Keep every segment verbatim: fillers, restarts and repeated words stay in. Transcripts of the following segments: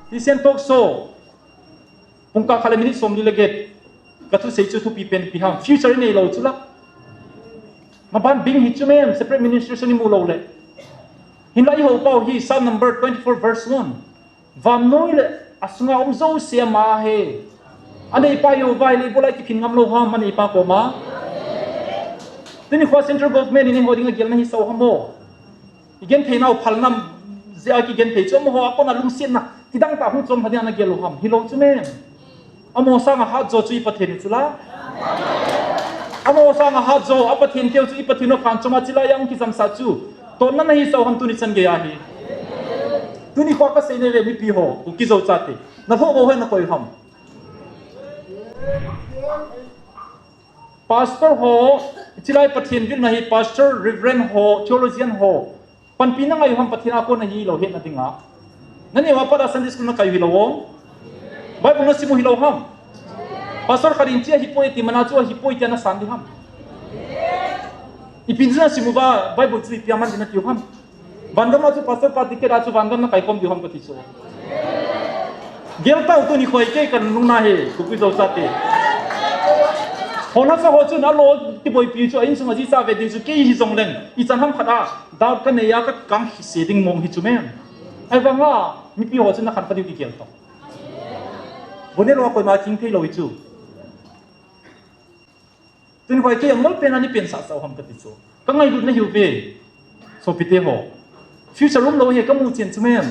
Tisen talk show. Pungkah khat le minute somli le get. Ka thusei chu thupi pen ipi ham. Future inei lou chu la. Maban bing hi chu mem, separate ministration imu lou le. Hinla i hou pau hi Psalm number twenty-four verse one. Vannoi le asunga um jouse ama ahi. Anei pa Jehovah le ibola kiphin ngam lou ham, anei pa koma. Tuni kho central government in eiho dinga gelna hi sao ham o. I genthei nau phal nam jeh a kigenthei chu amaho a kona lungsetna kidang tah hung chom lha ding a ana gel u ham, hilou chu mem. Amaho sanga hatjo chu i Pathen u chu la. Amaho sanga hatjo a Pathen teu chu i Pathen u khan chom a chila yang kijamsah chu. Tonna nahi sao ham tuni chan gei ahi. Tuni kho kasei nai ve mipi ho, Kuki Zo chate. Na lhoh bou hen na koi ham. Pastor ho, chilai Pathen vilna hi pastor, reverend ho, theologian ho. Panpina ngai u ham Pathen a kona hilou hetna dinga. Naneo a pat a Sunday school nakai u hilou o. Bible nasim u hilou ham. Pastor khat in hiche ahipoi ti mana chu ahipoi tia nasan ding ham. Ipi chu nasim uva Bible chu ipi aman ding nati u ham. Vangam a chu pastor pa ticket a chu vangam nakai khom diu ham kati chu. Gel tau tuni kho hi kei kanung na hi, Kuki Zo chate. Hon hasa ho chun alo kiboipi chu a insung a jisa ve ding chu kei hijong leng. Ichan ham khat a, doubt kanei a kakang hise ding mong hi chu mem. Ahivanga, mipi ho chun nakhan kha diu kigel tau. Bonelo a koima ching thei lou hi chu. Tuni kho hi kei angol pen a ni pen sasa u ham kati chu. Ka ngailutna hiu ve. Sopite ho. Future umlou hi kamu chen chu mem.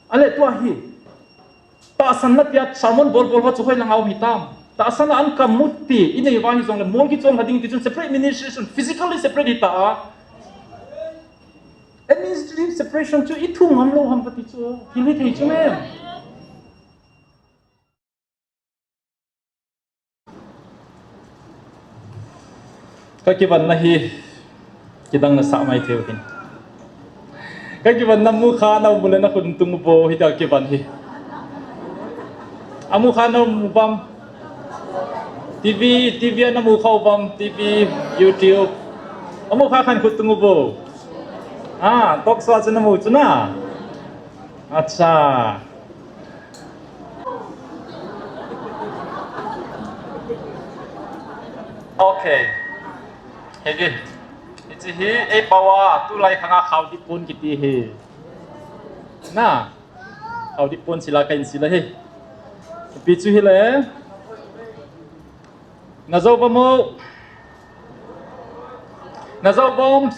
Ale tua hi. Tahsan na tia sermon bol bol ho chu hoilanga um hitam. Tahsan a an kam mu ti, inei uva hijong le mol kichom lha ding ti chun separate administration, physically separate hita a. Administrative separation chu ithu ngam lou ham kati chu. Hil hithei chu mem. Ka kivanna hi kidang nasah mai thei u hin. Ka kivanna mukha nau mu le nakhut tung u bou hita kivan hi. Amukha nau mu bam. TV, TV a namu kha u bam, TV, YouTube. Amukha khan khut tung u bou. Ah, talk show a chu namu chu na. Acha. Okay. Hege. Hiche hi, ei pao a, tulai khanga khaodip pon kiti hi. Na. Khaodip pon sila kahin sila hi. Ipi chu hile. Najou bam o. Najou bam.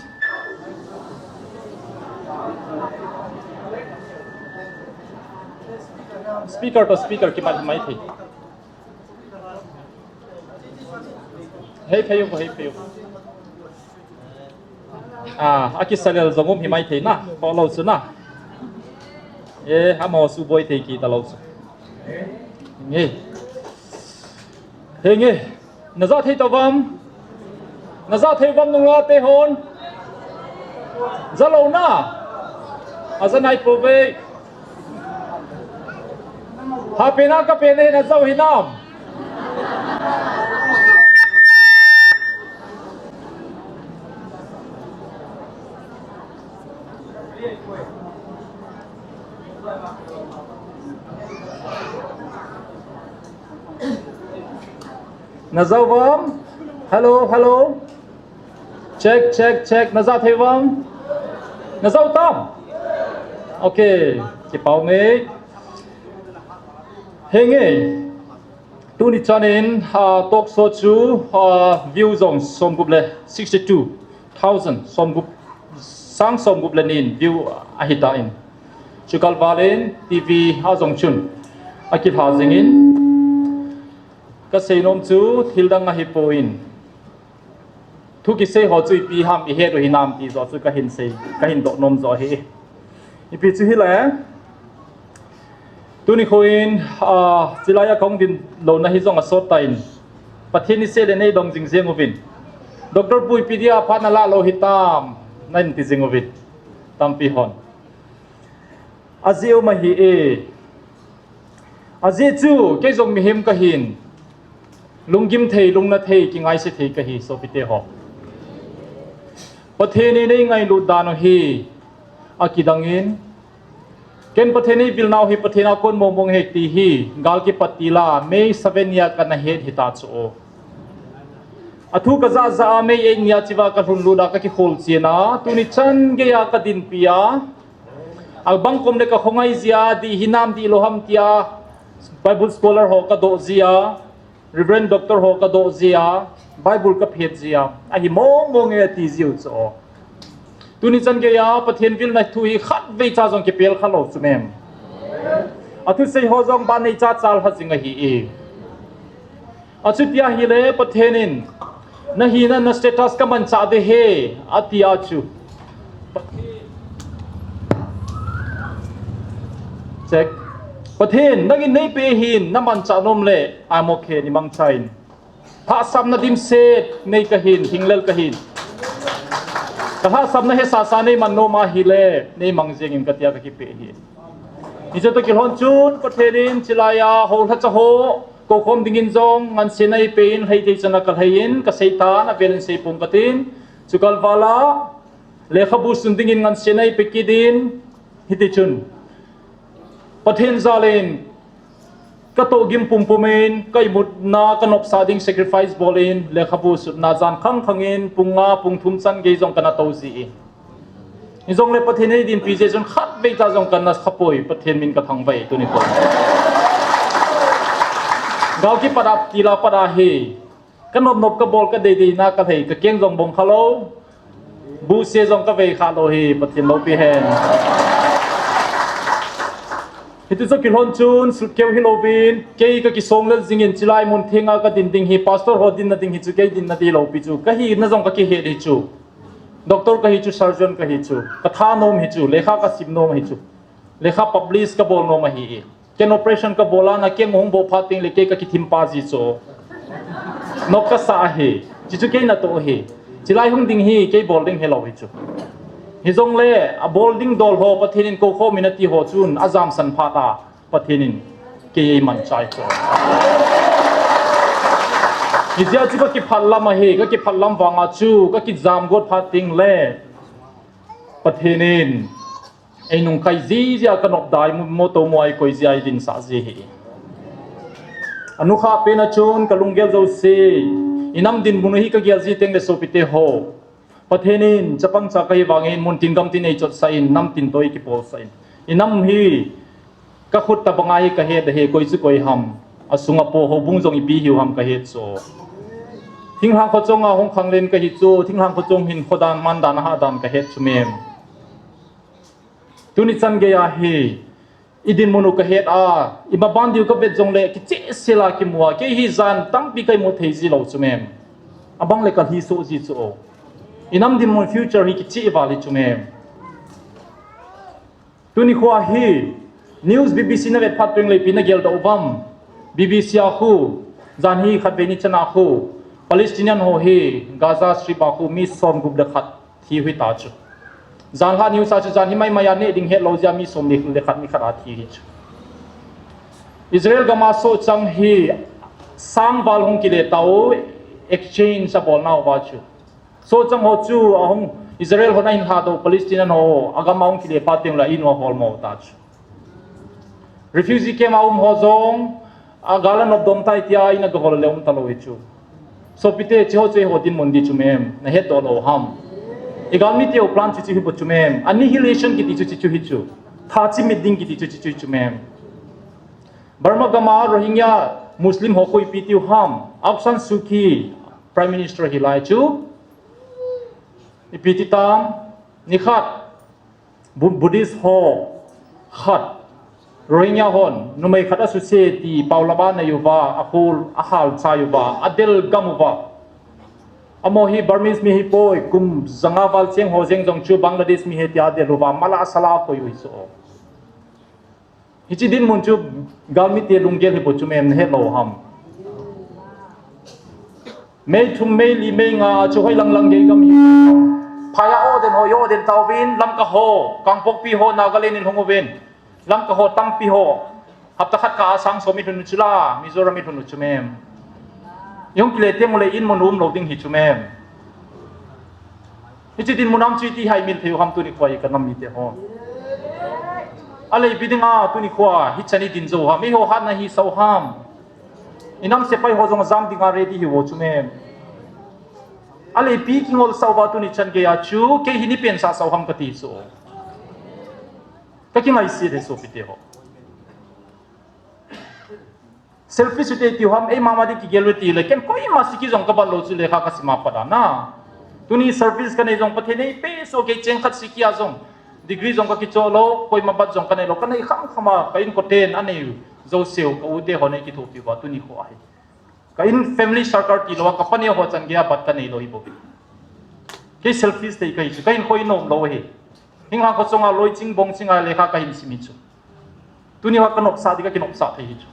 Speaker to speaker kimat mai thei. Hei phei u, hei phei u. Ah, akisalel jong um hi mai thei na, kholou chu na. Eh, amaho suboi thei kit talou chu. Nge. Henge. Naja thei tauvam. Naja thei uvam nunga te hon. Jalou na. Aja nai pouve. Hapen a kapen e, najou hinam. Najou uvam. Hello, hello. Check, check, check. Naja thei uvam. Najou tam. Okay. Kipah ume. Henge. Tuni chanin, ah, talk show chu, ah, view jong somgup le sixty-two thousand, somgup, sang somgup le ni in view ahitan. Chukal valin TV a jong chun akilha jingin, kasei nom chu thil dang ahipon. Thu kisei ho chu ipi ham ihet u hinam ti jo chu kahin sei, kahin doh nom jo hi. Ipi chu hile. Tuni khoin, ah, chilai a kahung ding louna hi jong asot tan. Pathen in sei le nei dong jing jeng uvin. Doctor pu ipi dia phat nala lou hitam, nahin ti jing uvin. Tampi hon. Ajeh um ahi e. Ajeh chu, kei jong mihem kahin. Lunggim thei, lungna thei, kingaise thei kahi, sopite ho. Pathen in eingailut dan u hi, akidangin, Ken Pathen eivilnau hi Pathen a kon mong mong ahi ti hi gal kipat tila May seven nia kana het hita chu. Athu kaja ja a May eight nia chiva kalhun lut a kakikhol china, tuni chan geiya kadinpi a, abang kom le kakhongai jia, dih hinam dih lou ham tia Bible scholar ho kadoh jia, Reverend Doctor ho kadoh jia, Bible kaphet jia, ahi mong mong e ati jiu chu. Tuni chan geiya Pathen vilna thu hi khatvei cha jong kipel khalou chu mem. Athusei ho jong ban nei cha chal ha jing ahi e. Achuti ahile Pathen in, nahina na status kamanchah de he, ati a chu. Check. Pathen, nangin neipe hin namanchah nom le, I'm okay, neimangcha in. Lhahsamna dimset nei kahin, hinglel kahin. Kalhahsamna hesasa neiman nom ahile, neimang jeng in katia kakipe hi. Hiche toh kilhon chun, Pathen in chilai a, houlhacha ho, koukhom dingin jong, ngansena eipe in, lhei thei chana kalhei in, kasei tan, avel in seipong katin, chukal vala, lekhabu sun dingin ngansena eipe kit in, hiti chun. Pathen jal in, katoh gim pumpum in, kaimutna, kanopsa ding sacrifice bol in, lekhabu sutna jan khang khang in, pung nga, pung thum chan gei jong kana tou ji in. Hijongle Pathen eidinpi jeh chun khatvei cha jong kana khapoi, Pathen min kathangvah e tuni kon. Gal kipat a tila pat ahi. Kanop nop kabol kadeidei na kalhei, kakeng jong bong khalou. Buhse jong kavei khalou hi, Pathen loupi hen. Hiti chu kilhon chun, sutkeu hilouvin, kei kakisong lel jingin, chilai mun thenga kadin ding hi, pastor ho dinna ding hi chu, kei dinna ding loupi chu, kahina jong kakihet hi chu. Doctor kahi chu, surgeon kahi chu, katha nom hi chu, lekha kasim nom hi chu, lekha publish kabol nom ahi e. Ken operation kabol a, nakeng hung boh phat teng le kei kakithim pa ji chu. Nop kasa ahi, chichu kei natoh ahi. Chilai hung ding hi, kei bol ding hilou hi chu. Hijongle, abol ding dol ho, Pathen in koukhom in ati ho chun, ajamsan phat a, Pathen in kei eimanchah chu. Hijeh a chu kakiphatlam ahi, kakiphatlam vanga chu, kakijam got phat teng le, Pathen in einungkai jiji a kanop dai, moto mo a eikoi ji a eidinsah ji hi. Anukhah pen a chun kalunggel jouse, inam dinmun u hi kagel ji teng le sopite ho, Pathen in chapang cha kahi vangin muntin gamtin eichotsah in, namtin toh eikipolsah in. Inam hi kakhut tabang a hi kahet ahi, koi chu koi ham. Asunga po houbung jong ipi hiu ham kahet chu. Thinglhang khochong a hung khanglen kahi chu, thinglhang khochong hin khodan mandan ahahdan kahet chu mem. Tuni chan geiya hi, idinmun u kahet a, imaban diu kavet jongle, kichehsel a kimu a, kei hi jan tampi kaimu thei ji lou chu mem. Abang le kalhi soh ji chu o. Inam dinmun future hi kicheh val hi chu mem. Tuni khoa hi, news B B C navet phat teng le ipi nageldoh uvam. B B C a khu, jan hi khatvei ni chan a khu, Palestinian ho hi, Gaza Strip a khu, mi somgup le khat thi u hita chu. Janhi news a chu jan hi maimai a neh ding hetlou jeh a mi som le khat mi khat a thi hi chu. Israel gam a sohchang hi sang val hung kile tau, exchange abolnauva chu. Sohchang ho chu ahung Israel hon ahin lhadoh Palestinian ho agam a hung kile phat teng le in u aholmo ta chu. Refugee camp a um ho jong, agal anop dom tai tia in agahol le um talou hi chu. Sopite, chiho chu eiho dinmun di chu mem, nahetdoh lou ham. Igalmi teu plan chu chu hi bou chu mem, annihilation kiti chu chu hi chu. Tha chimit ding kiti chu chu hi chu mem. Burma gam a Rohingya Muslim ho khu ipi tiu ham, Aung San Suu Kyi Prime Minister hilai chu. Ipi ti tam, nikhat, Bu-, Buddhist ho khat, Rohingya hon, numei khat asuse ti paolap a anei uva, akhul, ahal chai uva, adel gam uva. Amaho hi Burmese mi hipoi, kum janga val cheng ho jeng jong chu Bangladesh mi ahi tia adel uva, mala sala akoi u hi chu. Hiche dinmun chu galmite lunggel hi bou chu mem, nahet lou ham. May thum, May li, May nga chu hoilang lang gei gam hi. Phai a o den ho, i o den tauvin, Lamka ho, Kangpokpi ho, Nagaland in hung uvin. Lamka ho, tampi ho. Hapta khat kah a sang som i lhun u chu la, Mizoram i lhun u chu mem. I hung kile teng ule in mun um lou ding hi chu mem. Hiche dinmun a um chu iti haimil thei u ham tuni khoa hi ka nam mite ho. Aleipi dinga tuni khoa hichan idin jou ham, eiho hatna hi sao ham. Inam sepai ho jong jam dinga ready hiuvo chu mem. Aleipi kingol sao uva tuni chan geiya chu kei hi ni pen sa sao ham kati chu. Ka kingaisih e sopite ho. Selfish te tiu ham, eima ma ding kigel u tile, ken koima siki jong ka bat lou chu lekha ka sima pat a na. Tuni service ka nei jong Pathen in eipeh so kei cheng khat siki a jong. Degree jong ka kichoh lou, koima bat jong ka nei lou, ka nei kham kham a, ka inkoten anei u jouse u, ka u te ho nei kithopi uva, tuni khoa hi. Ka in family circle tilou a, ka paneo ho chan geiya bat ka nei lou hi bou. Kei selfish te kahi chu, ka in khoi nom lou hi. Hinga kho chunga loi ching bong chinga lekha ka hin sim hi chu. Tuni hoa ka nopsah ding ka kinopsah thei hi chu.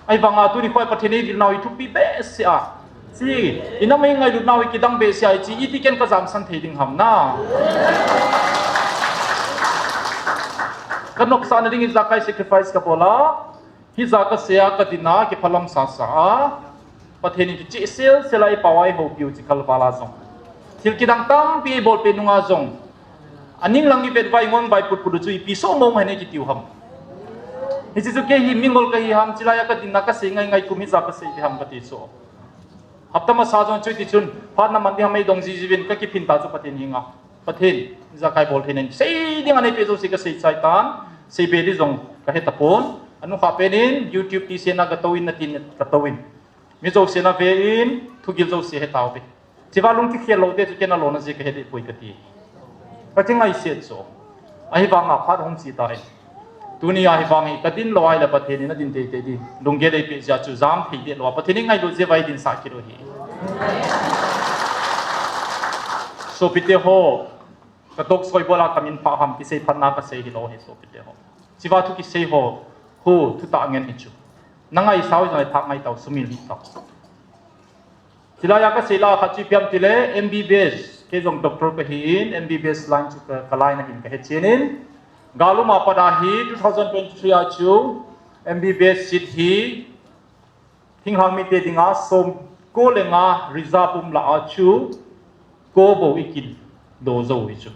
Ahivanga tuni khoa Pathen in eidil nau hi thupi behseh a. Chi, inam eingailut nau hi kidang behseh a chi, iti ken ka jamsan thei ding ham na. Ka nopsahna ding ijakai sacrifice ka bol a. Hija ka sei a ka dinna kiphalam sasa a. Pathen in kicheh sel sel a eipao a eihoupi u chi kalval a jong. Thil kidang tampi eibolpeh nunga jong. Aning lang i vet vai ngon vai put put u chu ipi so mong hen e kitiu ham. Hiche chu kei hi mingol kahi ham, chilai a ka dinna ka sei ngai ngai kum hija ka sei ding ham kati chu. Hapta masa jong chu ti chun, phatna man ding ham eidong ji ji uvin ka kiphin ta chu Pathen henga. Pathen, ijakai bol thei nen. Sei ding anei peh jouse ka sei chai tan, sei be ding jong ka he tapon. Anung kha pen in, YouTube ti sena ka tou in, na tin ka tou in. Mi jouse na ve in, thugil jouse he tauve. Chiva lung kikhel lou te chu ken alona jeh ka he deh poi kati. Ka kingaisih chu. Ahivanga phat hung chi tai. Tuni ahivang hi ka din lou ahile Pathen in adin teitei ding. Lunggel eipeh jeh a chu jam thei deh lou a. Pathen in ngailut jeh uva eidinsah kit u hi. Sopite ho. Ka toh soi bol a ka min pha ham kisei phatna ka sei hilou hi sopite ho. Chiva thu kisei ho. Hu, thutah ngen hi chu. Na ngaisah u jong le thah ngai tau, sumil hi tau. Chilai a ka sei la khat chu ipi ham tile, M B B S, kei jong doctor kahi in, M B B S line chu ka, ka line ahin ka he chen in. Gal um a pat a hi, two thousand twenty-three a chu, M B B S seat hi, thinglhang mite dinga, som ko le nga reserve um lah a chu, ko bou i kido jou hi chu.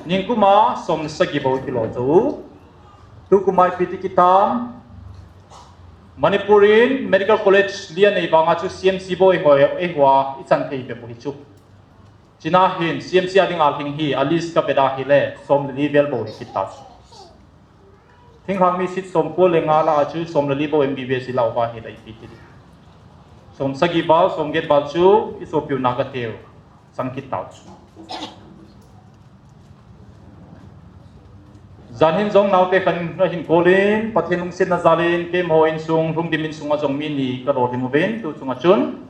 Ningkum a som le sagi bou i kilo jou. Tukum a ipi ti kitam. Manipur in Medical College li anei vanga chu C M C bou eiho, eiho a i chan thei bep u hi chu. China hin C M C a dinga lhing hi a list ka vet a hile som le li vel bou hi kit ta chu. Thinglhang mi seat som ko le nga lah a chu som le li bou M B B S i lah uva hile ipi ti ding. Som sagi val, som get val chu i sopiu Naga teu. Chang kit tau chu. Jan hin jong naote khat in ahin call in, Pathen lungsetna jal in, keima insung, lhungdim insung a jong mi ni ka lolhing uvin, tu chunga chun.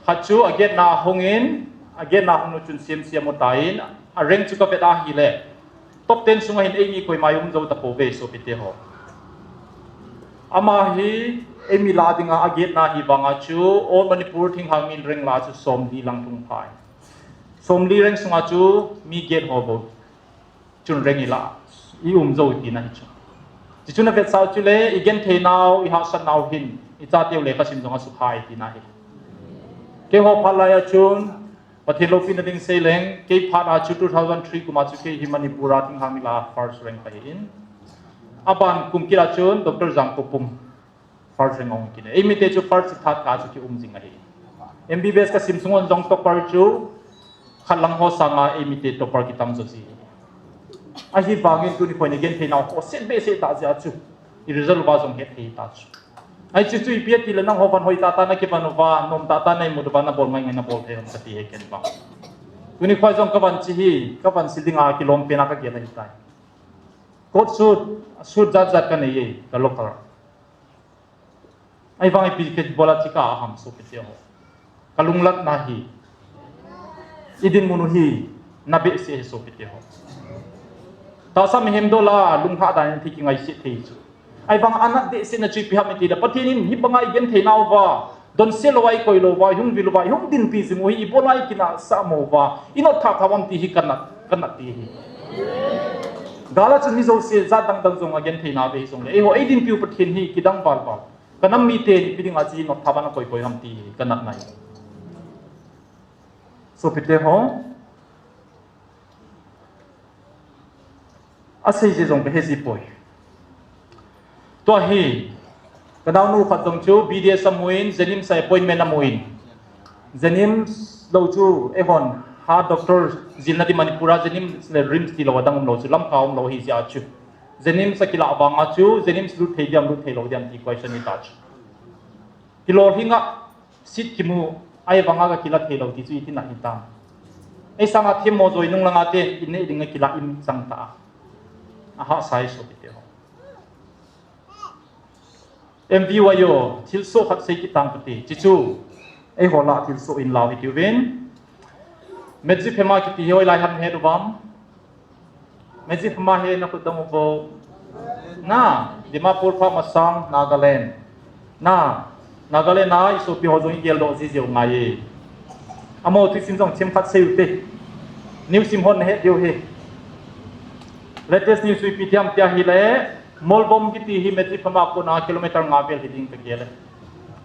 Khat chu a gate na hung in, a gate na hung nu chun C M C a mu tan, a rank chu ka vet a hile. Top ten sunga hin eimi koima i um jou tapouve sopite ho. Ama hi eimi lah dinga a gate na hi vanga chu All Manipur thinglhang min rank lah chu som li lang lhung phai. Som li rank sunga chu mi get ho bou chun rank i lah, i um jou tina hi chu. Chuchun a vetsah u chule i genthei nau, i hahsat nau hin i chateu lekha sim jong a sukhai tina hi. Keiho phat lai a chun Pathen loupina ding seileng, kei phat a chu two thousand three kum a chu kei hi Manipur a thinglhang mi lah first rank kahi in. Aban kum kit a chun Doctor Jangkopung first rank ahung kit e. Eimite chu first, third ka chu ki um jing ahi. M B B S ka sim sunga jong topper chu khat lang ho sanga eimite topper kitam jo ji. Ahivangin tuni khoa i genthei nau khoset behseh tah jeh a chu i result uva jong het thei ta chu. Ahi chu chu ipi ati le nangho van hoi tah tah na kivan uva, nom tah tah na imut uva, na bol ngai ngai na bol thei ham kati e ken vang. Tuni khoa jong ka van chi hi, ka van sil dinga kilom pen a ka gel ahi tai. Coat suit, suit jat jat ka nei e, ka local. Ahivang ipi kibol a chi ka ham sopite ho. Ka lunglatna hi. I dinmun u hi na behseh hi sopite ho. Tahsa mihem dol a lunglhah dan in thi kingaisih thei chu. Ahivang a nat behsehna chu ipi ham iti le Pathen in hibanga i genthei nauva, donse louva, i koi louva, i hung vil uva, i hung dinpi jing u hi ibola i kinahsah mo uva, i notthap thap am ti hi ka nat, ka nat ti hi. Gal a chun mi jouse jat dang dang jong a genthei na ve hi jongle, eiho ei dinpiu Pathen hi kidang val val. Ka nam mite ipi dinga chi notthap a na koi koi ham ti hi ka natna hi. Sopite ho. Asei ji jong kahe ji poi. Tua hi, kanaonu khat jong chu B D S amun, JNIMS a appointment amun. JNIMS lou chu, eihon, ha doctor jilna di Manipur a JNIMS le RIMS tilou adang umlou chu, Lamka umlou hi jeh a chu. JNIMS akilah vanga chu, JNIMS lut thei diam, lut thei lou diam ti question hita chu. Kilolhinga, seat kimu, ahivanga kakilah thei lou ti chu iti na hitam. Eisanga themmo joi nung langa te, inei dinga kilah in chang ta. Ahahsa e sopite ho. M V Y O, thilsoh khat sei kit tang kati, chuchu, eiho lah thilsoh in lau hitiuvin. Medziphema kiti hi hoilai ham nahet uvam? Medziphema hi nakhut dong uvo. Na, Dimapur pha masang, Nagaland. Na, Nagaland a isopi ho jong igeldoh ji jiu ngai e. Amaho thusim jong themkhat sei ute. News sim hon nahet diu hi. Latest news ipi ti ham tia ahile, Molvom kiti hi Medziphema kona kilometer nga vel hiding kagel e.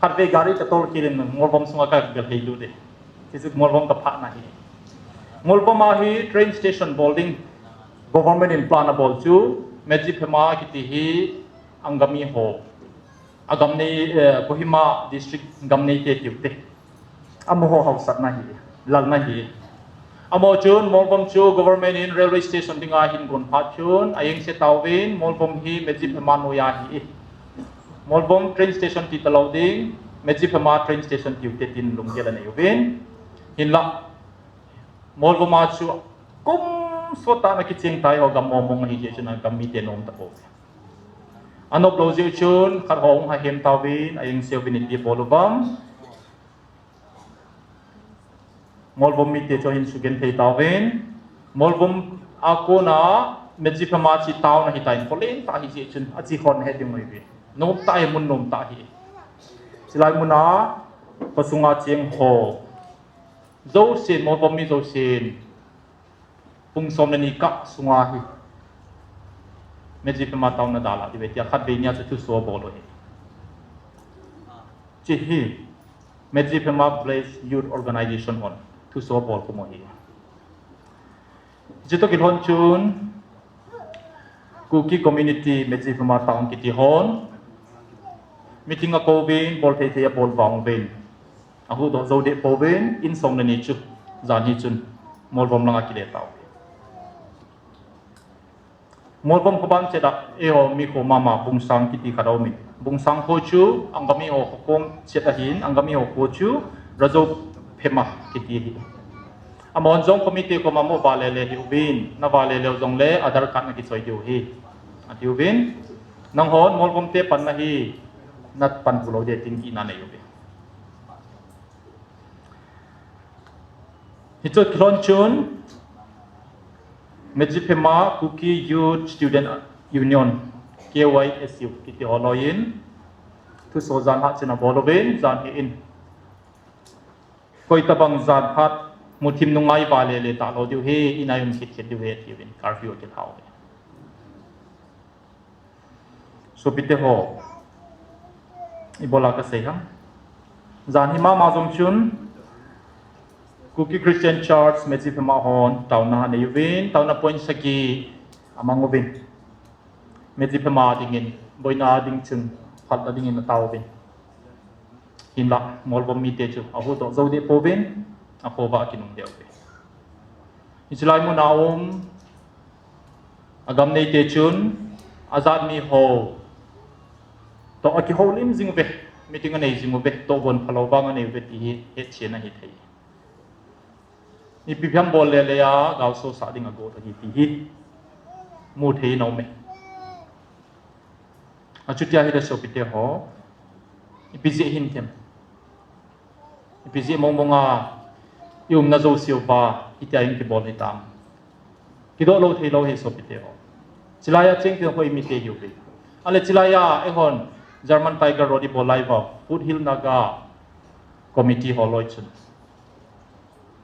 Khatvei gari katol kit in Molvom sunga kagelhei lut e. Chuchu Molvom kaphah na hi. Molvom a hi train station bol ding government in plan abol chu, Medziphema kiti hi Angami ho, agam nei, eh, Kohima district gam neite tiute. Amaho haosatna hi, lalna hi. Amaho chun Molvom chu government in railway station dinga ahin gon phat chun, ajengse tauvin, Molvom hi Medziphema noiya ahi. Molvom train station ti talou ding, Medziphema train station tiute tin lunggel anei uvin. Hinla, Molvom a chu kum sot tah a ana kicheng tai ho gam mong mong ahi jeh chun agam mite nom tapouve. Anop lou jeh chun khat ho hung hahem tauvin, ajengseuvin iti bol uvam. Molvom mite chu ahin sugenthei tauvin. Molvom a kona Medziphema chu town ahitan, kholen tah ahi jeh chun, achi khon nahet ding ahiuve. Nom tah ahi, mun nom tah ahi. Chulai muna khosunga cheng ho jousen, Molvom mi jousen, pung som le ni kah sunga hi Medziphema town nadalha diuve tia khatvei nia chu thuso abol u ahi. Hiche hi Medziphema Village Youth Organization hon thuso abol khum u ahi. Hiche toh kilhon chun Kuki Community Medziphema Town kiti hon meeting akouvin, bol thei thei abol vang uvin, ahuhdoh jou deh pouvin, in som le ni chu jan hi chun Molvom langa kile tauve. Molvom kho ban chet a eiho mi kho mama Bungsang kiti khat aumin, Bungsang kho chu Angami ho kho kom chet ahin, Angami ho kho chu Rajophema kiti ahi. Amahon jong committee koma mo vale le hiuvin, navale leu jongle Aadhaar card nakichoi diu ahi, atiuvin. Nanghon Molvom te panna hi napanhu lou ding tin kihna aneiuve. Hichu kilhon chun Medziphema Kuki Youth Student Union, K Y S U kiti ho loiyin thuso jan hat china bol uvin, jan hi in koitabang jan hat muthim nunga ivale le talou diu ahi, ina ium khit khit diu ahi tiuvin curfew akilhauve. Sopite ho, ibola kasei ham? Jan hi mama jong chun Kuki Christian Church Medziphema hon taona aneiuvin, taona point sagi amanguvin. Medziphema dingin, boina ding chun, phatna dingin ataovin. Hinla, Molvom mite chu ahuhdoh jou deh pouvin, akhovah akinung deh uve. Hiche lai muna um agam neite chun ajat mi ho toh akihoulim jing uve, meeting anei jing uve, tohgon phalou vang aneiuve ti hi hetchen ahithei. Ipi ham bol le le a gaososah ding agot ahi ti hi muthei in aume. Achuti ahile sopite ho, ipi jeh hin them? Ipi jeh mong monga iumna jouseuva hitia in kibol hitam? Kidoh lou theilou ahi sopite ho. Chulaiya chengte ho imite ahiuve. Ahile chulaiya eihon German Tiger Road ibol lai uva Foothill Naga Committee ho loi chun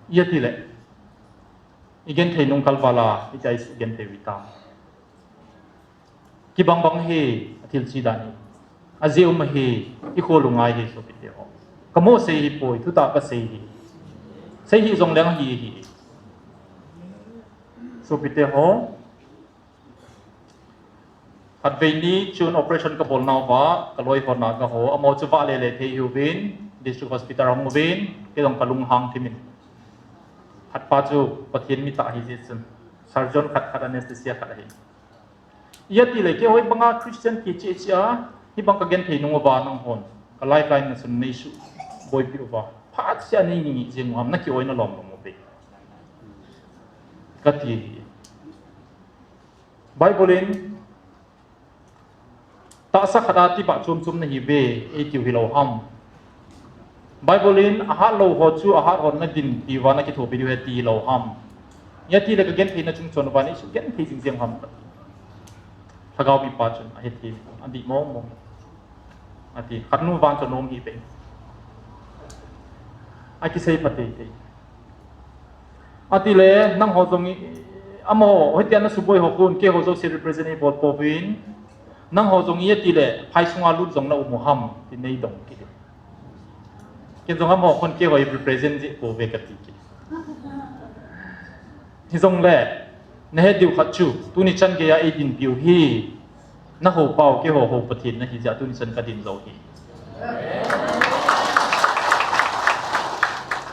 ijat hile, igenthei nung kalvala hitia isugenthei u hitam? Kibang bang ahi athil chi dan hi. Ajeh um ahi, ikholunga ahi sopite ho. Kamo sei ahipoi, thutah kasei ahi. Sei hih jongleng ahi ahi. Sopite ho, Khatvei ni chun operation kabol nauva, kaloi hon a kaho, amaho chu vahle le thei hiuvin, District Hospital ahung uvin, kei jong kalunghang thimin. Khatpa chu Pathen mi tah ahi jeh chun, surgeon khat khat, anesthesia khat ahi. Ijeh inem itile, keiho hibanga Christian kicheh cheh a, hibang kagenthei nung uva nanghon ka lifeline na chun neisuboipi uva, phatseh a nei ngingi jeng u ham, na ki-oi na lom lom uve, kati. Bible in, tahsa khat a tibah chom chom nahiuve, eitiu hilou ham? Bible in, ahat lou ho chu ahat hon nadinpi uva nakithopi diu ahi ti hilou ham? Ijeh itile kagenthei na chung chon uva neisugenthei jing jeng ham, kati. Lhagao mipa chun ahethem, adih mong mong, ati. Khat nu vang chu anom hih peh, akisei pha teitei. Atile nangho jong, amaho hitia nasuboi ho khun keiho jouse represent eibol pouvin, nangho jong ijeh itile phai sunga lut jong na um u ham, ti neidong kit. Ken jong amaho khun keiho represent jeh pouve kati kit. Hijongle, nahet diu khat chu, tuni chan geiya eidinpiu hi, nahou pau keiho hou Pathen nahi jeh a tuni chan kadin jou hi.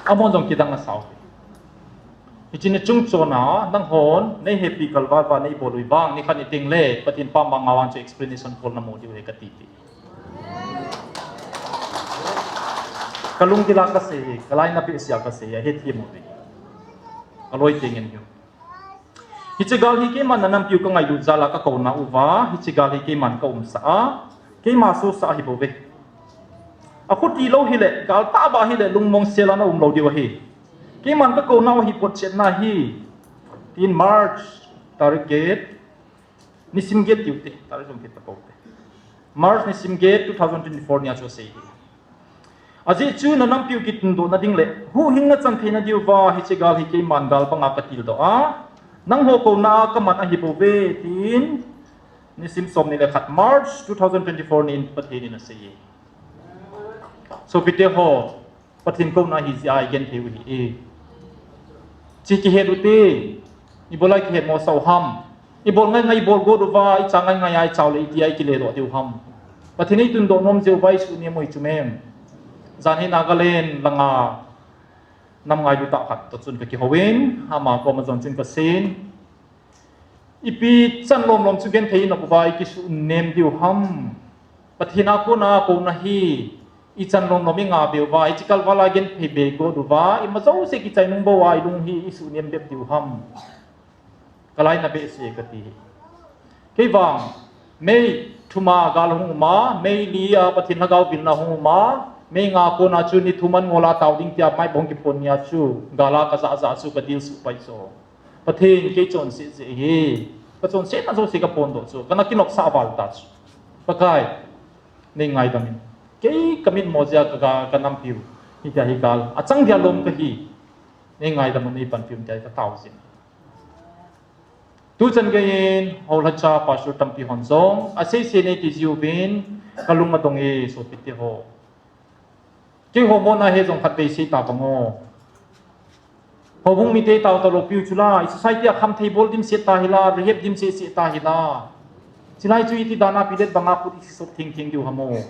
Amahon jong kidang asau hi. Hiche ni chung chon a, nanghon neihepi kalval uva neibol u hi vang, nikhat ni tengle Pathen pam vang ngao vang chu explanation bol namu diu ahi kati ti. Kalungthim a kasei hi, kalainat behseh a kasei hi, ahethem uve, aloi teng in hiu. Hiche gal hi keiman nanampiu kangailut jal a kakouna uva, hiche gal hi keiman kaumsah a, keima sohsah ahibouve. Akhuti lou hile, gal tah bah hile, lungmong sel a naum lou diu ahi. Keiman kakouna u hi potchetna hi, tin March tarik get, nisim get tiu te, tarik jong kit tapou te. March nisim get two thousand twenty-four nia chu asei hi. Ajeh chu nanampiu kitundoh nading le huhhing nachan theina diuva hiche gal hi keiman gal banga katildoh a, nangho kouna a kaman ahibouve, tin nisim somni le khat March two thousand twenty-four nin Pathen in asei e. Sopite ho, Pathen kouna ahi jeh a igenthei u ahi e. Hiche kihet u te, ibola ikihetmosah u ham? Ibol ngai ngai ibol got uva, icha ngai ngai a ichao le itia ikiledoh diu ham? Pathen eitundoh nom jeh uva isuhnem u hi chu mem. Jan hi Nagaland langa nam ngailut tah khat toh chun kakihou in, ama koma jong chun kasei in, ipi chan lom lom chu genthei inop uva ikisuhnem diu ham? Pathen a kona kouna hi ichan lom lom ingabe uva, hiche kalval a genthei be got uva, ima jouse kichai nung bou a ilung hi isuhnem bep diu ham? Kalainat behseh e kati hi. Kei vang, May thum a gal ahung um a, May li a Pathen lhagao vilna ahung um a, May nga kona chu ni thum an ngol a tao ding tia maipo hung kiphon nia chu gal a kajah jah chu kadil suh pai chu. Pathen kei chonset jeh ahi. Kachonsetna jouse kaphondoh chu, kana kinopsah val ta chu. Pakai, neingaidam in. Kei kamitmo jeh a ka, ka, kanampiu hitia hi gal achang dia lom kahi. Neingaidam un neipanpiu in tia hi katao jin. Tuchan geiyin houlhacha pastor tampi hon jong aseisei neiti jiuvin kalung adong e sopite ho. Keiho mona hi jong khatvei sei ta bang o. Houbung mite tao talou piu chula, i society a khamthei bol dimset ta hila, rehab dimset set ta hila. Chulai chu iti dan a pilet banga khut isisop theng theng diu ham o.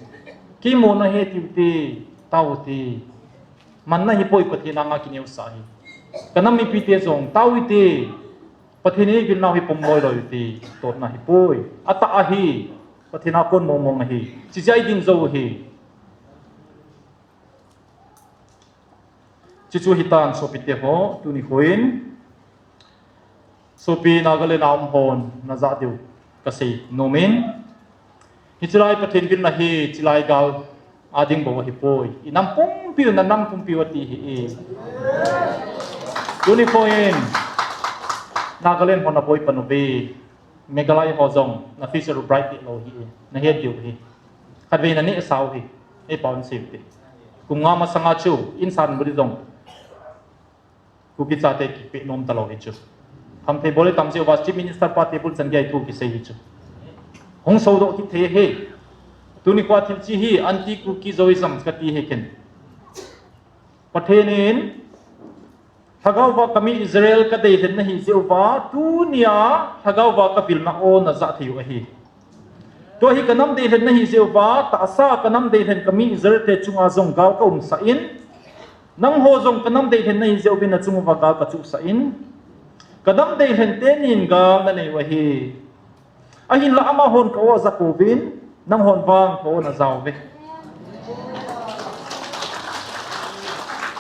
Kei mona hi tiu te, tao u te. Manna hipoi, Pathen anga kineosah ahi. Kanam mipite jong tao u te. Pathen in eivilnau hi pom loi loi u te. Totna hipoi. Atah ahi. Pathen a kon mong mong ahi. Chijeh a idin jou u ahi. Chuchu hitan sopite ho, tuni khoin sopi Nagaland a um hon najah diu kasei nomin, hiche lai Pathen vilna hi chulai gal a ding bou ahipoi. Inam pumpiu, nanam pumpiu ati ahi e. Tuni khoin Nagaland hon aboi pan uve. Meghalaya ho jong na future u bright lou ahi e. Nahet diu ahi. Khatvei naneh sau hi, eipao in sei u te. Kum nga masanga chu insan budi jong Kuki chate kipeh nom talou hi chu. Khamthei bol itam jeh uva Chief Minister pa table chan geiya thu kisei hi chu. Hung sodoh kit thei ahi. Tuni khoa thil chi hi anti Kuki Zoism kati ahi ken. Pathen in lhagao va kami Israel kadeilhen nahi jeh uva, tunia lhagao va kavilna o najah thei u ahi. Tua hi kanam deilhen nahi jeh uva, tahsa kanam deilhen kami Israel te chunga jong gal kaumsah in, nangho jong kanam deilhen nahi jeh uvin nachung uva gal kachuhsah in, kanam deilhen tenin gal nanei u ahi. Ahinla amahon ka-o aja pouvin, nanghon vang ka-o naja uve.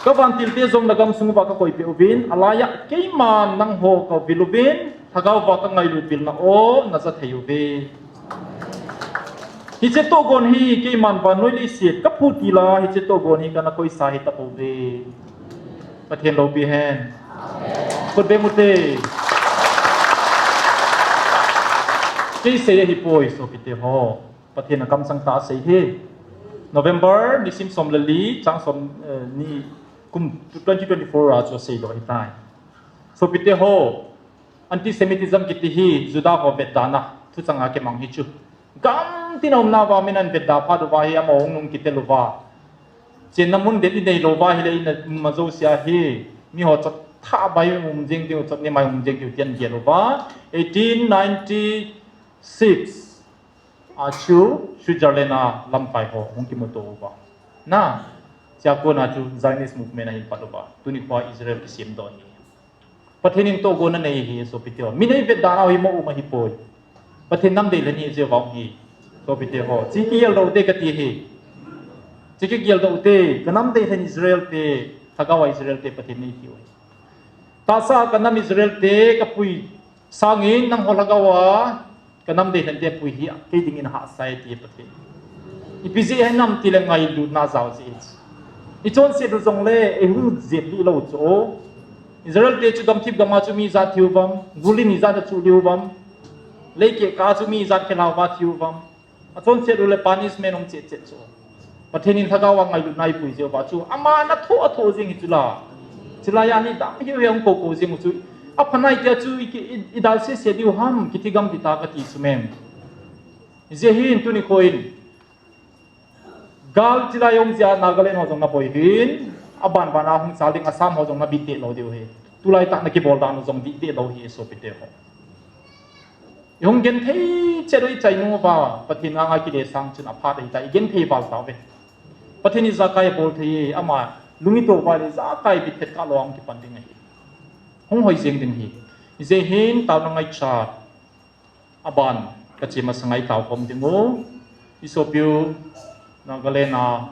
Kavantil te jong nagamsung uva kakoipeh uvin, alaiya keiman nangho kavil uvin, lhagao va kangailut vilna o naja thei uve. Hiche tohgon hi keiman vannoi leiset kaphu tila, hiche tohgon hi kana koisa hita pouve. Pathen loupi hen. Khut beng ute. Kei sei ahipoi sopite ho. Pathen in akamchang tah a asei ahi. November nisim som le li, chang som, eh, ni kum twenty twenty-four a chu aseidoh ahitai. Sopite ho, anti-Semitism kiti hi Juda ho vetdana thuchanga kimang hi chu. Gamtina umna uva min ahin vetda phat uva hi amaho hung nung kitel uva, chenna mun det inei lou uva ahile ina um ma jousea hi miho chot thah bai um jing diu, chot nimai um jing diu ti ahin gel uva, eighteen ninety-six a chu Switzerland a lamkai ho hung kimuto uva. Na, chua kona chu Zionist movement ahin pat uva, tuni khoa Israel kisemdoh ahi. Pathen in tohgon anei ahi sopite ho. Min eivetda nau hi mo um ahipoi. Pathen nam deilhen hi jeh uva um ahi sopite ho. Hiche kigeldoh ute kati ahi. Hiche kigeldoh ute, kanam deilhen Israel te, lhagao a Israel te Pathen in eitiu ahi. Tahsa kanam Israel te kapui sangin nangho lhagao a kanam deilhen te pui hi kei dingin ahahsa e ti Pathen. Ipi jeh hinam tile ngailutna jao jeh. Ichonset u jongle eihung jep lih lou chu. Israel te chu gamthip gam a chu mi ijat thi uvam, gulin ijat a chu lih uvam, leikeh kah a chu mi ijat khelhao va thi uvam. Achonset u le punishment um chet chet chu. Pathen in lhagao a ngailutna eipui jeh uva chu, aman athoh athoh jing hi chu la. Chulai a ni dang hiu hi ahung kou kou jing u chu. Apha nai tia chu i ki, i, idalse se diu ham, kithi gam ding ta kati chu mem. Hijeh hin tuni khoin gal chulai a um jeh a Nagaland ho jong naboi hin, aban ban a hung chal ding Assam ho jong nabit deh lou diu ahi. Tulai tah a nakibol dan u jong dih deh lou ahi sopite ho. Ihung genthei chet u ichai nung uva, Pathen anga kile sang chun aphat ahitai, igenthei val tauve. Pathen in ijakai abol thei e, ama lung ito uva le ijakai bit phet kah lou a hung kipan ding ahi. Hung hoi jeng ding ahi. Hijeh hin taona ngaichat, aban kache masanga itao khom ding u, isopiu Nagaland a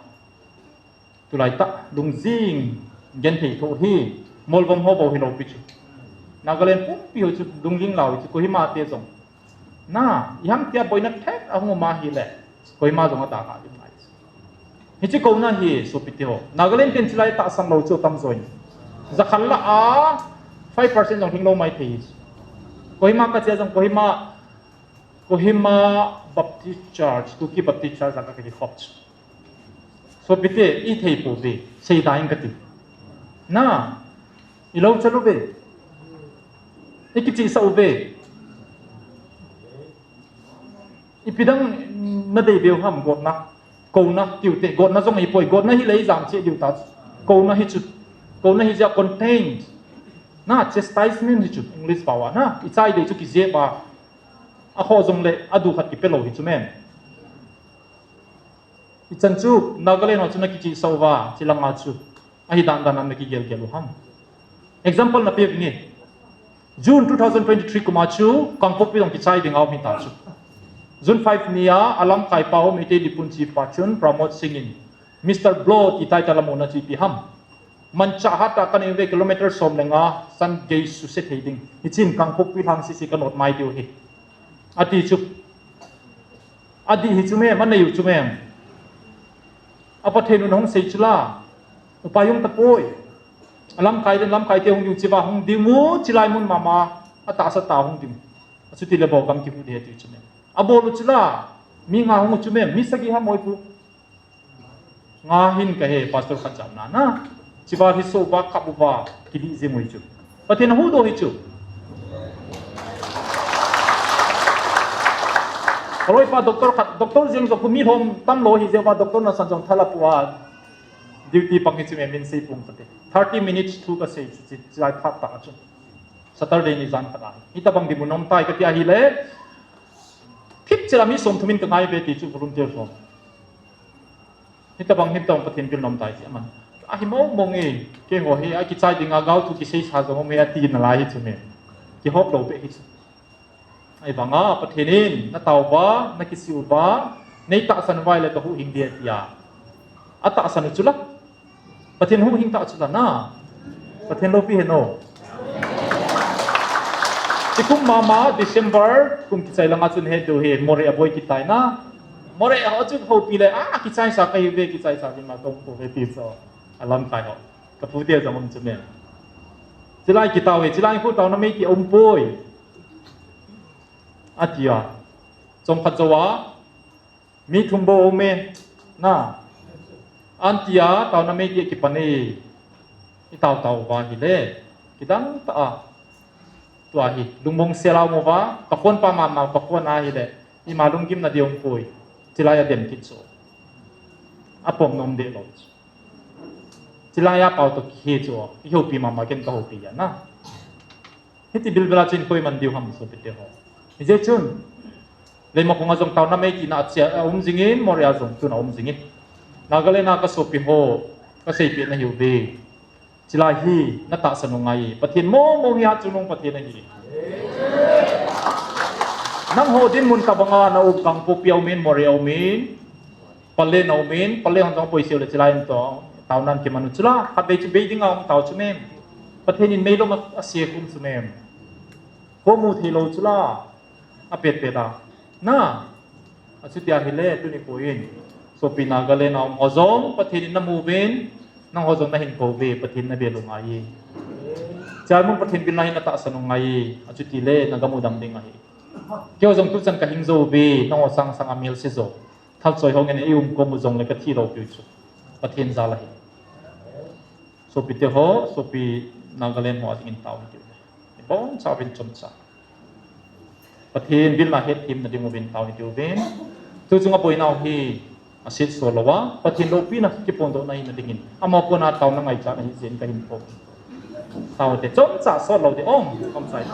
tulai tah lungjing genthei thoh hi, Molvom ho bou hilou pi chu, Nagaland pumpi ho chu lungjing lau chu, Kohima te jong. Na, iham tia boina thep ahung um ahile, Kohima jong adalha ding ngai chu. Hiche kouna hi sopite ho, Nagaland ten chulai tahsan lou chu atam join. Jakhat lah a five percent jong hing lou mai thei chu. Kohima kache jong Kohima, Kohima Baptist Church, Kuki Baptist Church a kakikhop chu. Sopite, ithei pouve, seida ing kati. Na, ilou chal uve. Ikichihsah uve. Ipi dang nadei veu ham, gotna, kouna, tiute, gotna jong ahipoi, gotna hile ijam cheh diu ta. Kouna hi chu, kouna hi jeh a contained. Na, chastisement hi chu, English pao a, na, ichai dei chu kijep a, akhoh jongle, adu khat kipe lou hi chu mem. Ichan chu, Nagaland ho chu nakichihsah uva, chilang a chu. Ahi dan dan a nakigel gel u ham. Example nape vinge. June two thousand twenty-three kum a chu, Kangpokpi jong kichai ding a um hita chu. June five ni a, alamkai pau Meitei Dipun Chief pa chun, Pramod Singh in, Mister Blow ti title amu na chu ipi ham. Manchah hat a kanei uve kilometer som le nga, san gei suse thei ding. Hichun Kangpokpi lhang sese kanot mai diu ahi. Ati chu. Adih hi chu mem, anei u chu mem. A Pathen un ahung sei chu la. Upai um tapoi. Alamkai den, lamkai te hung ding u chiva hung ding u, chulai mun mama, atahsa tah a hung ding u. Achuti le bou gam kihu ding ati chu mem. Abol u chu la. Mi nga hung u chu mem, mi sagi ham oipu. Nga hin kahe, pastor khat jam na na. Chiva hi so uva, kap uva, kidih jing u hi chu. Pathen ahuhdoh hi chu. Kaloipa doctor khat, doctor jeng jong khu mi lhom tam lou hi jeh uva doctor nasan jong thal apu a. Duty pang hi chu mem, min sei pung kate. Thirty minutes thu kasei chu, chi, chulai phat tah chu. Saturday ni jan khat a. Hitabang dinmun um tai kati ahile. Thip Chila mi som thum in ka ngai ve ti chu volunteer som. Hitabang, hitabang Pathen bil nom tai ti aman. Ahi mong mong e, keiho hi, akichai dinga gaothu kiseisa jong um e ati nalai hi chu me. Kihop lou beh hi chu. Ahivanga, Pathen in, natao uva, nakisih uva, nei tahsan uva ahile kahuhhing ding atia. Atahsan u chula. Pathen huhhing tah chula na. Pathen loupi hen o. Hikum mama, December, kum kichai langa chun he diu hi, Moreh aboi kit tai na. Moreh ho chu houpi le, a, kichaisa kahi ve, kichaisa ding ma kong ko ve ti so. Alamkai ho. Kapute jong um chu me. Chilai kitao e, chilai khu taona mei ti um poi. Atia. Chomkhat jouva. Mi thum bou um e. Na. Antia, taona mei ti kipan e. I tao tao uva hile. Kidang tah a. Tua hi. Lungmong sela um uva. Ka phone pa mama, ka phone a hile. Ima lunggimna ding um poi. Chilai a dem kit chu. Apom nom deh lou. Chilai a pao toh kihe chu, i houpi mama ken ka houpi ya na. Hiti bilbila chun koiman diu ham sopite ho. Hijeh chun, Leimakhong a jong taona mei tina achia, aum jingin, Moreh a jong tun aum jingin. Nagaland a ka sopi ho, ka seipeh na hiu ve. Chilai hi, natahsan u ngai. Pathen mong mong hi hatchungnung Pathen ahi. Nangho dinmun tabanga na um Kangpokpi a umin, Moreh a umin. Pallel a umin, Pallel hon jong poiseu le chilai in toh, taonan kiman u chula, khatvei chu bei dinga um tao chu mem. Pathen in meilom a, asekhum chu mem. Khomu theilou chula, apet pet a. Na, achuti ahile, tuni koin. Sopi Nagaland a um ho jong, Pathen in namu uvin, nangho jong nahin kou ve, Pathen navel u ngai. Chaimun Pathen bilna hi natahsan u ngai, achuti le, nagamu dam ding ahi. Keiho jong tuchan kahing jou ve, nangho sang sang a melse jou. Thalchoi ho ngen i um kom u jongle kathi lou piu chu. Pathen jal ahi. Sopite ho, sopi Nagaland ho a dingin tao hitiu ve. Ibonchauvin chomcha. Pathen bilna hetthemna ding uvin tao hitiu ve. Tuchung a boinau hi asetso louva. Pathen loupina kiphondohna hina dingin. Amaho kona taona ngaichatna hijeh in kahin phong. Tao te chomcha sot lou te ong, chomcha.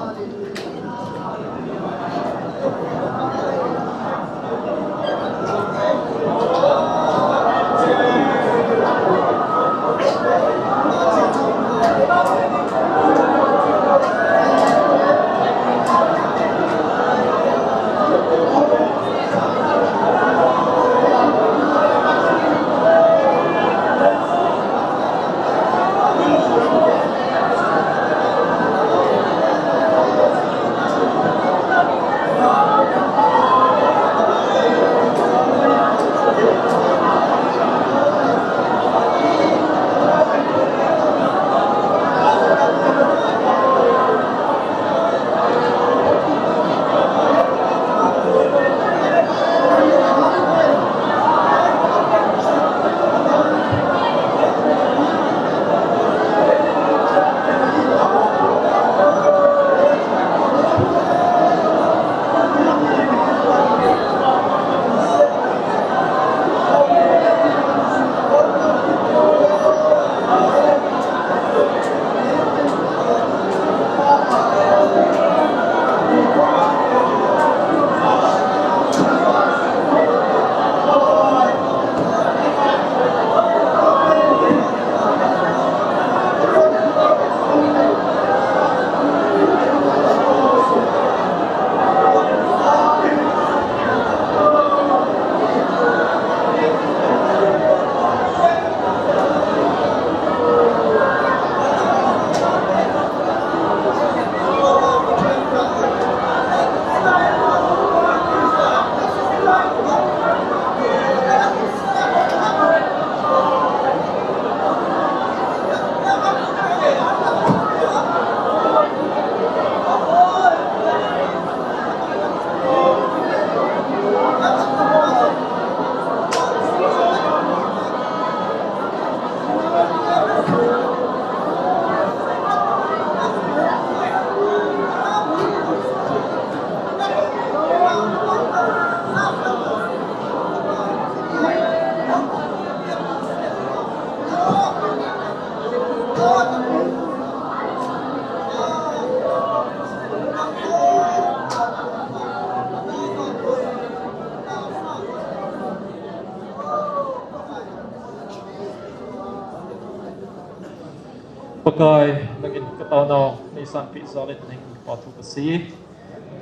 Pakai, nangin kataonau neisanpeh jal in nangin kipathu kasei.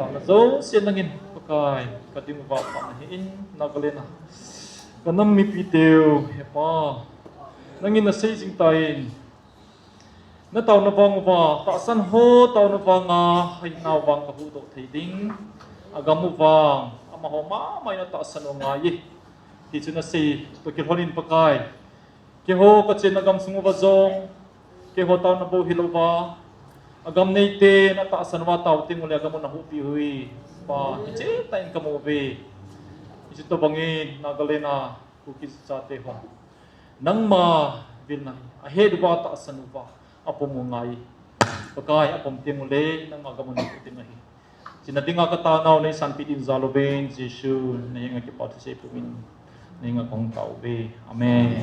Taona jouse nangin Pakai, kading uva pha nahin, Nagaland a kanam mipiteu, Hepa, nangin nasei jing tan, nataona vang uva, tahsan ho taona vanga, hei nao vang kahuhdoh thei ding, agam u vang, amaho mama in atahsan u angai e, ti chu nasei toh kilhon in Pakai, keiho kachenna gamsung uva jong, keiho taona bou hilouva, agam neiten atahsan uva atao teng uleh agam u nahuhpeh u hi, Pa, hiche tah in kamu uve. Hiche tobangin Nagaland a Kuki chate ho nangma vilna hi ahet uva, atahsan uva apom u angai. Pakai, apom teng uleh nangma gam u nahuh ding ahi. Hiche nadinga kataonau neisanpeh din jal uvin, Jesu nahenga kipathu sei pumin nahenga kahung tao uve. Amen.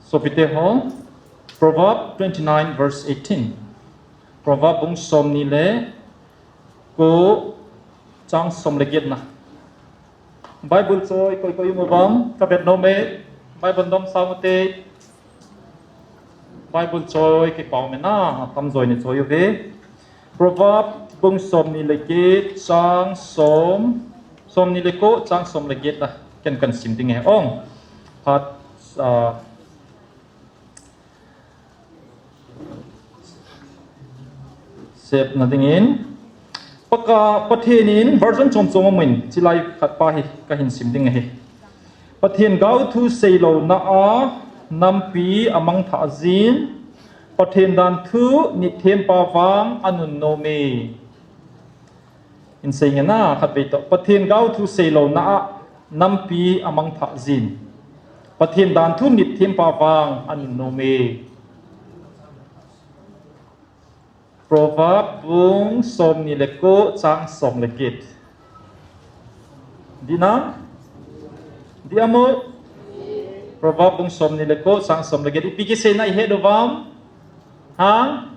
Sopite ho, Proverb twenty-nine verse eighteen. Proverb bung somni le ko, chang som le getna. Bible choi koi koi um uvem, kavet nom e, Bible dom sang ute. Bible choi kipao mena, atamjo in achoi uve. Proverb bung somni le get, chang som, somni le ko, chang som le getna ken kahin sim ding e. Ong, phat, ah, sepna dingin, Pakai, Pathen in version chom chom amun, chulai khat pa hi kahin sim ding ahi. Pathen gaothu seilouna a nampi amangthah jin, Pathen danthu nitthem pa vang anunnom e. Hin sei ngen a, khatvei toh. Pathen gaothu seilouna a nampi amangthah jin, Pathen danthu nitthem pa vang anunnom e. Proverb bung somni le ko, chang som le get. Dih nam? Dih amo? Proverb bung somni le ko, chang som le get. Ipi kiseina ihet uvam? Ha?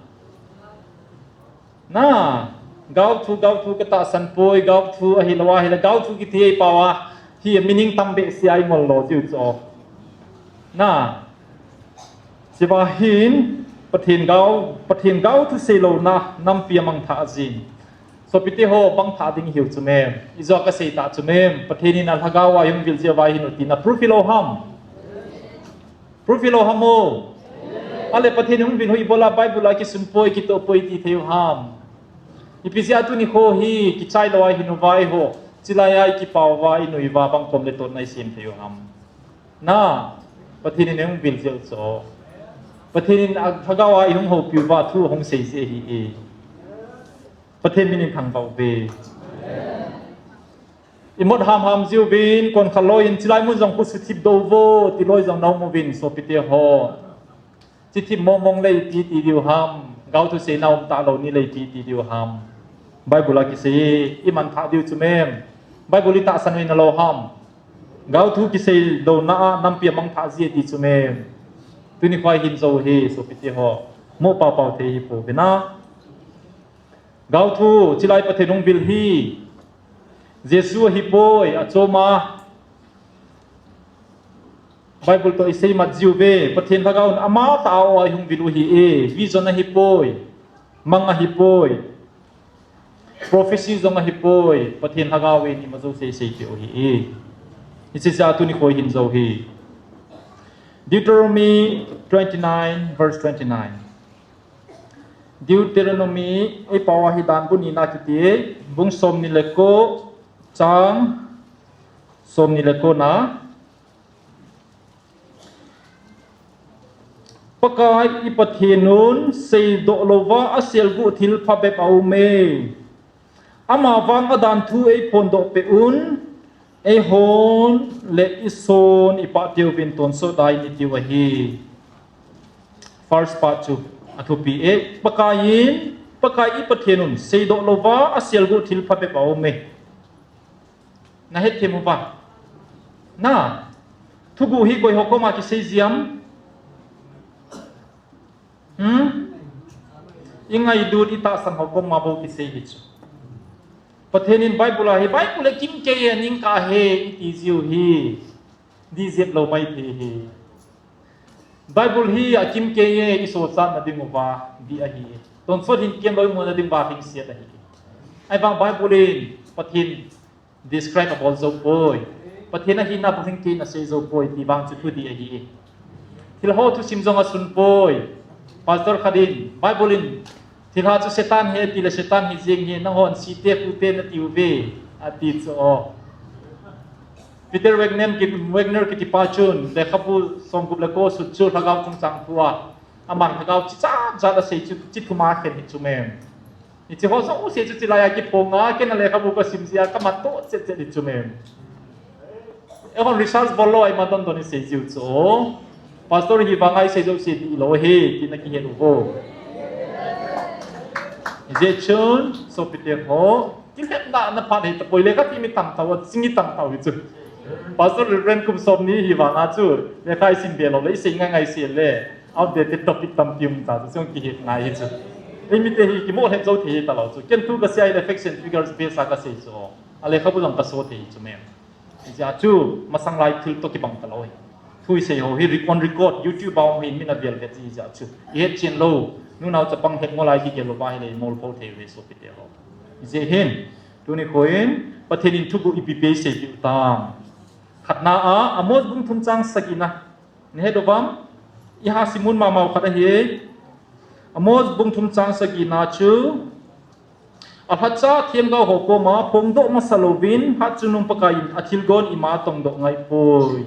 Na, gaothu, gaothu katahsan poi, gaothu ahilou ahile, gaothu kiti hi pao a, hi meaning tam behseh a ingol lo jiu chu. Na, hiche va hin, Pathen gao, Pathen gaothu seilouna nampi amangthah jin. Sopite ho, bang thah ding hiu chu mem. Ijeh a kasei tah chu mem. Pathen in alhagao a ihung vil jeh uva hin u tina proof hilou ham? Proof hilou ham o? Ahile Pathen in hung vil u hi ibola Bible a kisun poi, kitoh poi ti thei u ham? Ipi jeh a tuni kho hi kichai lou a hin uva eiho, chulai a ikipao uva, inui uva, bang kom le totna isem thei u ham? Na, Pathen in hung vil jeh u chu. Pathen in alhagao a ihung houpi uva thu hung sei jeh ahi e. Pathen min in thangvah uve. Imut hamham jiuvin, konkhat loi in, chulai mun jong khu suthip doh vo, ti loi jong naum uvin, sopite ho. Chuthip mongmong le ipi ti diu ham, gaothu seina um talou ni le ipi ti diu ham. Bible a kisei, iman thah diu chu mem. Bible itahsan u hi nalou ham? Gaothu kiseilouna a nampi amangthah ji ati chu mem. Tuni kho hin jou hi, sopite ho. Mo paopao thei hi pouvin a. Gaothu, chulai Pathen hung vil hi Jesu ahipoi, achom a. Bible toh isei mat jiuve, Pathen lhagao in amatah a o a ihung vil u ahi e, vision ahipoi, mang ahipoi, prophecy jong ahipoi, Pathen lhagao in ima jouse isei peh u ahi e. Hiche jeh a tuni kho hin jou hi. Deuteronomy twenty-nine verse twenty-nine. Deuteronomy, eipao a hi dan bu nina kiti, bung somni le ko, chang somni le ko na. Pakai i Pathen un seidoh louva aselguh thil phabep aum e. Ama vang adanthu eiphondoh peh un, eihon le ison ipah teuvin tonsot a in itiu ahi. First part chu athupi e, Pakai in, Pakai i Pathen un seidoh louva aselguh thil phabep aum e. Nahet them uva? Na, thuguh hi koi ho koma kisei jiem? Hmm? Ingailut, itahsan ho koma bou kisei hi chu. Pathen in Bible a hi, Bible le kimkei e, ning ka he, iti jiu hi. Di jep lou mai thei hi. Bible hi akimkei e, isochat na ding uva, di ahi. Tonsot hin kem lou imut na ding uva, hing siat ahi. Ahivang Bible in, Pathen describe abol jou poi. Pathen ahina bu hing kei na sei jou poi, ti vang chu thu di ahi. Thil ho thusim jong asun poi. Pastor khat in, Bible in, thilha chu Satan he, ti le Satan hi jeng hi, nahon site pute na tiu ve, ati chu o. Peter Wagner ki, Wagner kiti pa chun, lekhabu somgup le ko sut chu lhagao chungchang thu a. Aman lhagao chi chat chat asei chu, chi thum a khen hi chu mem. Hiche ho jouse chu chilai a kiphong a, ken a lekhabu kasim jia, kaman toh chet chet hi chu mem. Eihon research bol lou a ima don don isei jiu chu. Pastor hi vang a isei jouse di lou hi, ti na kihet u vo. Hijeh chun, sopite ho, kilhepna na phat hi tapoi, lekha ti mi tam tau, ching i tam tau hi chu. Pastor Reverend kum som ni hi vang a chu, lekha isim be lou le, isei ngai ngai se le, outdated topic tampi um ta chu, chung kihet ngai hi chu. Eimite hi kimo lhep jou thei ta lou chu. Ken thu kasei a le facts and figures base a kasei chu. A lekhabu jong kaso thei chu mem. Hijeh a chu, masang lai thil toh kibang ta lou hi. Thu isei ho hi, re-, on record, YouTube a um hi, min avel vet ji hijeh a chu. Ihet chen lou, nunao chapang het ngol a hi gel lou va hile, ngol pho thei ve sopite ho. Hijeh hin, tuni kho in, Pathen in thuguh ipi pe isei diu tam. Khatna a, Amos bung thum chang sagi na. Nahet uvam, iha simun mama u khat ahi. Amos bung thum chang sagi na chu, alhacha themgao ho koma phongdoh masa louvin, hatchungnung Pakai in athilgon ima tongdoh ngai poi.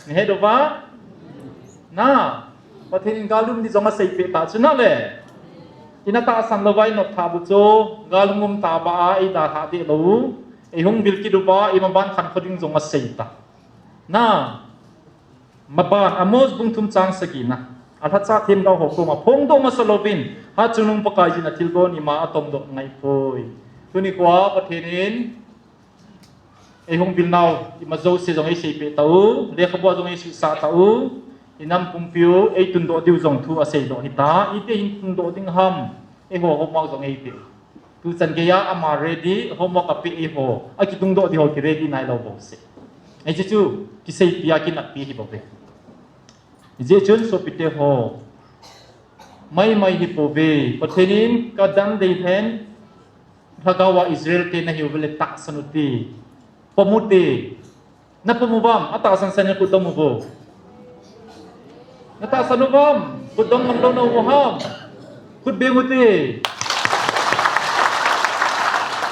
Nahet uva? Na, Pathen in gal um di jong asei peh ta chu na le. Ina tahsan louva inop tha bu chu, gal hung um ta ba a, eidalha deh lou. Eihung vil kit uva, imaban khankho ding jong asei ta. Na, Maban, Amos bung thum chang sagi na. Alhacha themgao ho koma phongdoh masa louvin, hatchungnung Pakaiyin athilgon ima atongdoh ngai poi. Tuni kho a Pathen in eihung vil nau ima jouse jong eisei peh ta u, lekhabu a jong eisuhsah ta u, inam pumpi u eitundoh diu jong thu asei doh hita, iti hin tundoh ding ham, eiho homework jong eipeh. Tuchan geiya ama ready, homework apeh eiho, akitungdoh di ho ki ready nailou bou se. Hiche chu, kiseipi a kinatpi hi bou ve. Hijeh chun sopite ho, maimai hi pou ve, Pathen in kadam dei lhen, lhagao a Israel te nahiu vele tahsan u hite, pom u hite, Napom uvam, atahsan san in khut dong uvo. Natahsan uvam, khut dong ngam lou na um u ham. Khut beng u hite.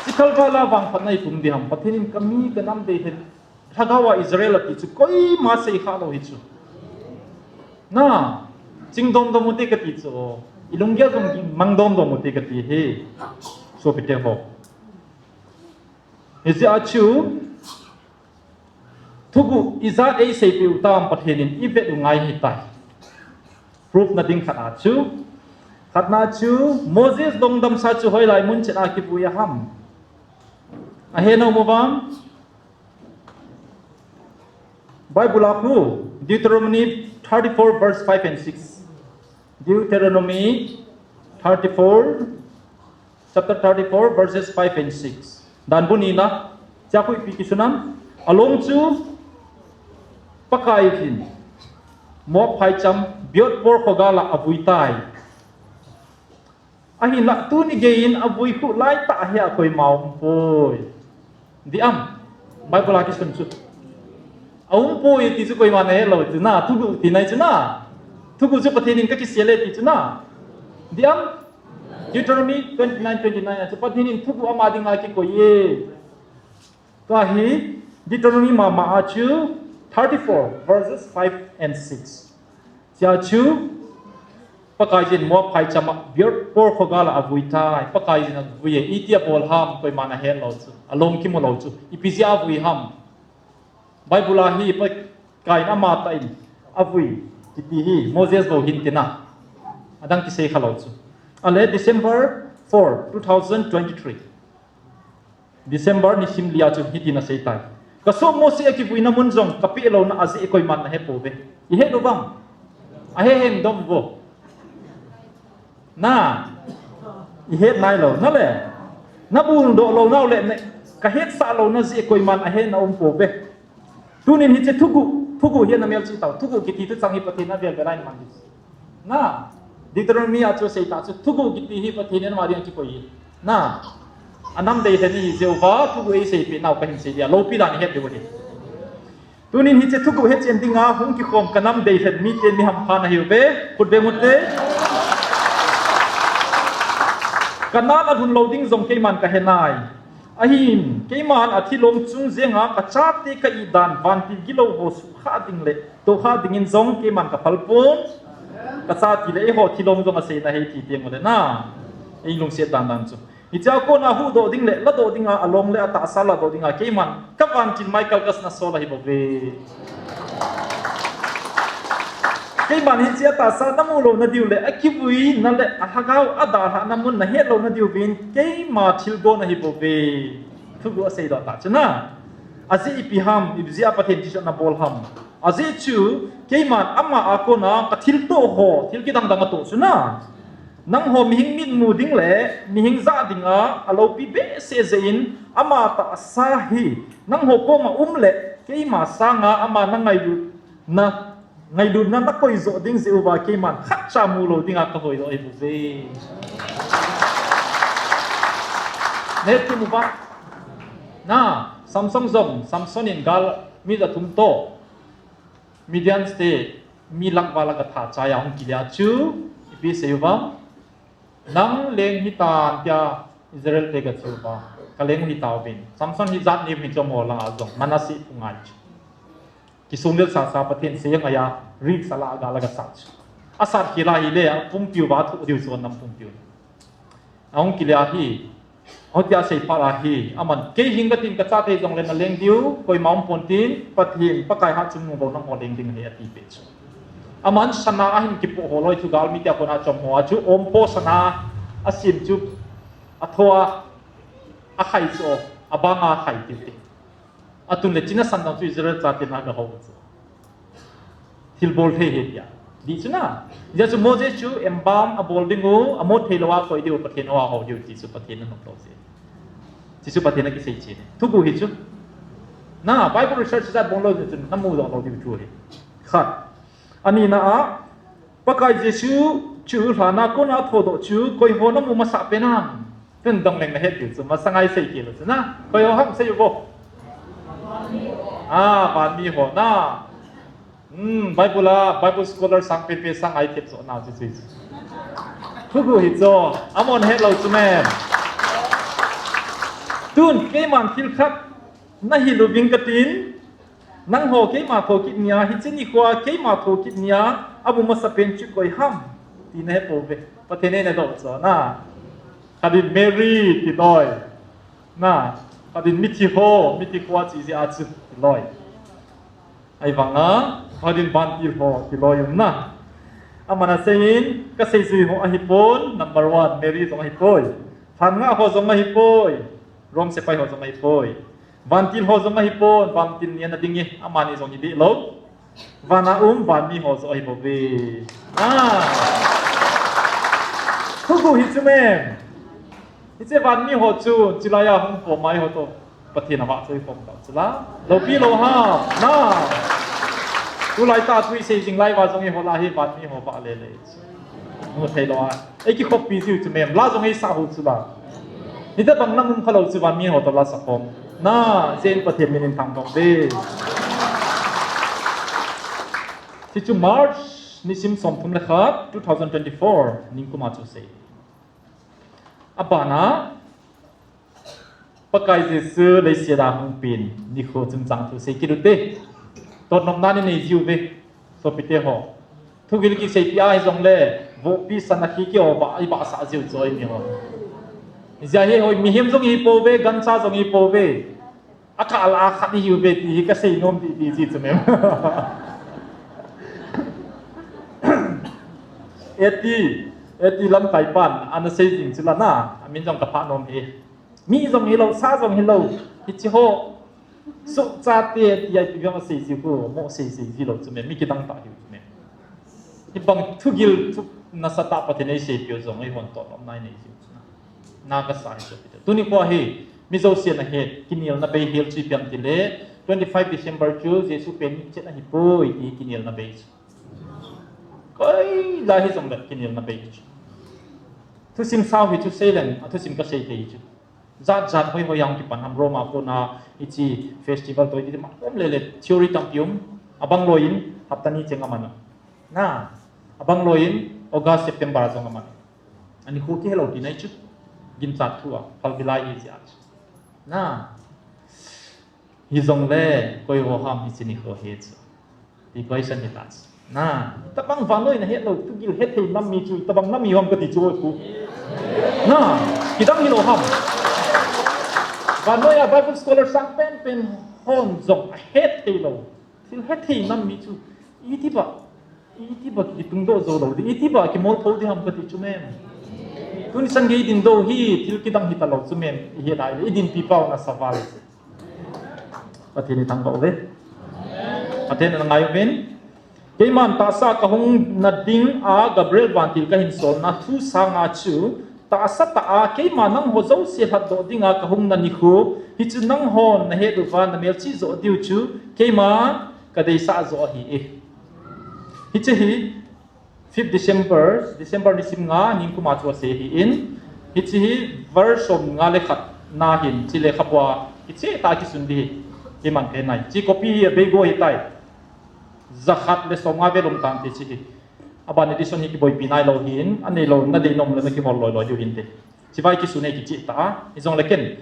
Chithal vala vangphatna ipum ding ham, Pathen in kami kanam dei lhen, lhagao a Israel ati chu koima seikhah lou hi chu. Na, ching domdom u hite kati chu, ilunggel jong mang domdom u hite kati hi. Sopite ho. Hijeh a chu, thuguh ijat eiseipeh u tam Pathen in ivet u ngai hitai. Proof na ding khat a chu, khatna chu, Moses dongdamsa chu hoilai mun chet a kivui a ham. Ahe nom uvam? Bible a khu, Deuteronomy thirty-four verse five and six. Deuteronomy thirty-four, chapter thirty-four, verses five and six. Danbu nina, chea khu ipi kisun ham? Along chu Pakaiyin Moab phaicham Beot Peor khogal a avui tai. Ahinlah tuni geiyin avui khu laitah hi a koima umpoi. Di am? Bible a kisun chu. Aumpoi ti chu koiman ahe lou chu na, thuguh tina chu na. Thuguh chu Pathen in kakisel e ti chu na. Di am? Deuteronomy twenty-nine twenty-nine a chu Pathen in thuguh ama dinga kikoi e. Tua hi Deuteronomy mama a chu thirty-four verses five and six. Chea chu, Pakaiyin Moab phaicham a Beot Peor khogal a avui tai, Pakaiyin avui e, iti abol ham, koiman ahe lou chu, along kimu lou chu, ipi jeh a avui ham. Bible a hi, Pakaiyin amatah in avui, kiti hi, Moses bou hin tina, adang kisei kha lou chu. Ale December four, two thousand twenty-three. December nisim li a chu hitin asei tai. Kasoh Mose akivuina mun jong kapeh louna ajeh koiman ahe pouve. Ihet uvam? Ahe hen dom uvo. Na. Ihet nailou. Nale. Nabuldoh louna u le na, kahetsah louna jeh koiman ahetna umpouve. Tunin hiche thuguh, thuguh hi ana melchih tau, thuguh kiti thuchang hi Pathen in avel vel a ahin mang hi. Na, Deuteronomy a chu asei tah chu, thuguh kiti hi Pathen in ama dinga kikoi hi. Na, anam deilhen ihi jeh uva, thuguh eiseipeh nau kahin sei dia, loupi dan ihet diu ahi. Tunin hiche thuguh hetchen dinga hung kikhom kanam deilhen mite mi hampha nahiuve, khut beng ute. Kanan alhun lou ding jong keiman kahenai. Ahin, keiman athilong chung jenga kachate ka-it dan vantil gilou ho suhkhah ding le tohkhah dingin jong keiman kaphal pon. Kachate le eiho thilong jong aseina hi ti teng ule na. Ei lungset dan dan chu. Hichea kona huhdoh ding le ladoh dinga along le atahsa ladoh dinga keiman kavantil Michael Jackson asol ahibouve. Keiman hiche atahsa namu louna diu le akivuina le alhagao adalhahna mun nahet louna diuvin keima thilgon ahibouve. Thuguh aseidoh tah chu na. Ajeh ipi ham, ijeh a Pathen hiche chu anabol ham. Ajeh chu keiman ama a kona kathilto ho, thil kidang dang atoh chu na. Nangho mihing mitmu ding le mihing jah dinga aloupi behseh jeh in ama tahsa hi nangho koma um le keima sanga ama nangailutna, ngailutna nakoi joh ding jeh uva keiman khatcha mu lou dinga kahoidoh ahibouve. Nahet thim uva. Na, Samson jong, Samson in gal mi ja thum toh Midian te mi lakh val a gathachai a hung kile a chu, ipi asei uvam? Nang leng hitan tia Israel te gache uva, kaleng hitauvin. Samson hi jat ni hi chom ho langa jong, Manasseh phung a chu. Kisonglel sasa Pathen sei angai a, risk ala a gal a gasat chu. Asat khel a hile, apumpi uva athoh diu chu nam pumpi u. Ahung kile a hi, Hitia asei phat a hi, aman, kei hing katin kachate jongle naleng diu, koima umpon tin, Pathen, Pakai hatchungnung bou nangho leng ding ahi atipeh chu. Aman, sana ahin kipoh ho loi chu galmi tia kona chom ho a chu, ompo sana, asem chu, atho a, akhai chu, abanga akhai tiu te. Atun le china san dang chu Israel chate na gahou chu. Thilbol thei hi tia. Di chu na. Hijeh chu Moses chu embalm abol ding u, amot thei lou a koi diu, Pathen hoa hou diu ti chu Pathen in anom lou chu. Ti chu Pathen in akisei chu. Thuguh hi chu. Na, Bible research jat bol lou chu, namu doh lou diu chu hi. Khat. Anina a, Pakai Jesu chu lhan a kona thodoh chu, koi ho namu masah pen ham. Tun dong leng nahet diu chu, masang a isei kit lou chu na. Koi ho ham sei u vo. Ah, vanmi ho na. Hmm, Bible a, Bible scholar sang pen pen sang a ithep jo na chu chu. Thuguh hi chu, amahon het lou chu mem. Tun, keiman thil khat, nahil uving katin, nangho keima thokit nia, hiche nikho a keima thokit nia, amu masa pen chu koi ham, ti nahe pouve. Pathen in eina doh chu na. Khat in Mary ti loi. Na, khat in mithi ho, mithi ho a chu ijeh a chu ti loi. Ahivanga, khat in vantil ho ti loi um na. Aman asei in, kaseijui ho ahipon, number one, Mary jong ahipoi. Lhan nga ho jong ahipoi. Rome sepai ho jong ahipoi. Vantil ho jong ahipon, vantil nia na ding e, amani jong hi dih lou. Vana um, vanmi ho joh ahibouve. Ah. Thuguh hi chu mem. Hiche vanmi ho chu, chulai a hung khom mai ho toh. Pathen avahchoi khom tau chu la. Loupi lou ham. Na. Tulai tah thu isei jing lai uva jong eiho la hi vanmi ho vah lele. Mu thei lou a. Ei kikhoppi jiu chu mem. La jong eisah u chu la. Hitabang na um kha lou chu vanmi ho toh la sa khom. Na, jen Pathen min in thangvah uve. Hiche chu March, nisim somthum le khat, two thousand twenty-four, nikum a chu sei. Abana, Pakai Jesu leiset a hung pen nikho chungchang thu sei kit u te. Totnopna nei jiu ve, sopite ho. Thugil kiseipi a hijongle, vohpi sana khi kiho ba, ibahsah jiu chu eimi ho. Hijeh a hi hoi, mihem jong hi pouve, gancha jong hi pouve. Akah lah a khat ihiu ve ti hi kasei nom ti ti ji chu mem. Eti, eti lamkai pan, ana sei jing chu la na, amin jong kaphah nom e. Mi jong hilou, sa jong hilou, hiche ho, suhchate ti a ipi vang asei ji khu, mo sei sei ji lou chu mem, mi kidang tah hiu chu mem. Hibang thugil chu nasatah Pathen in eiseipiu jong eihon totnopna inei jiu chu na. Na kasa hi chu. Tuni kho hi, mi jousen ahet, kinelna bei hel chu ipi ham itile, twenty five December chu Jesu pen ni chet ahipoi ti kinelna bei chu. Koi la hijongle kinelna bei chu. Thusim sao hi chu seileng, a thusim kasei thei chu. Jat jat hoi hoi a hung kipan ham Roma kona hiche festival toh iti ma kom lele theory tampi um. Abang loiyin hapta ni cheng aman. Na, abang loiyin August, September jong aman. Ani khu kihelou tina chu. Ginchat thu a, phalbi lai hi jia chu. Na, hijongle koi ho ham hiche nikho hi chu. Ti question hi ta chu. Na, tabang vannoi na hetlou, tugil hethei nam mi chu, tabang nam mi ham kati chu oi khu. Na, kidang hilou ham. Vannoiya Bible scholar sang pen pen hon jong ahet theilou. Thil hethei nam mi chu, iti ba, iti ba kitungdoh jou lou di, iti ba kimol thou di ham kati chu mem. Tuni chan gei din doh hi, thil kidang hita lou chu mem, ihet a ile, idinpi pau na saval. Pathen ithangvah uve. Pathen in angai uvin. Keiman tahsa kahung na dinga Gabriel vantil kahin solna thu sanga chu, tahsa tah a keima nangho jouse lhatdoh dinga kahung na nikho, hichu nanghon nahet uva namelchih joh diu chu, keima kadeisah joh ahi e. Hiche hi, fifth December, December ni sim nga, ningkum a chu asei ahin, hiche hi verse som nga le khat na hin, hiche lekhabua, hiche tah a kisun di hi, keiman phen nai. Hiche copy hi abeigo ahitai. Jakhat le som nga vel um tante hiche hi. Aban edition hi kiboipi nailou hin, aneilou, nadei nom le nakihol loi loi diu hinte. Hiche vai kisun hi kicheh tah a, hijongle ken,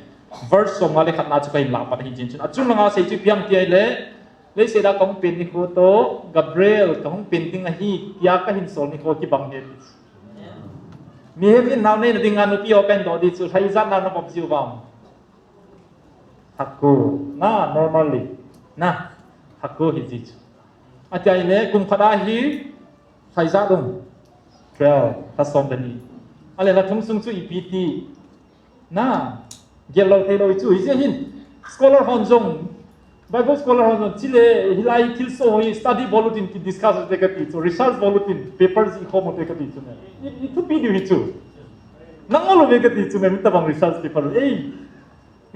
verse som nga le khat na chu kahin lah pat ahin chin chun. Achung langa sei chu ipi ham ti ahile, Leiset a kahung pen nikho toh, Gabriel kahung pen ding ahi, tia kahin sol nikho kibang ahi. Mihem in nao neina dinga nupi ho kahin doh di chu, lha ijat na nabol jiu vem? Lha ko, na, normally, na, lha ko hiji chu. Atia ahile, kum khat a hi, lha ijat um? Twelve, lha som le ni. Ahile lha thum sung chu ipi ti, na, gel lou thei lou chu, hijeh hin, scholar hon jong, Bible scholar hon jong, chule, hilai thilsoh hi study bol utin ti discuss ute kati chu, research bol utin, paper jih khom ute kati chu ne. I, i thupi diu hi chu. Nangol uve kati chu ne, mi tabang research paper. Ei,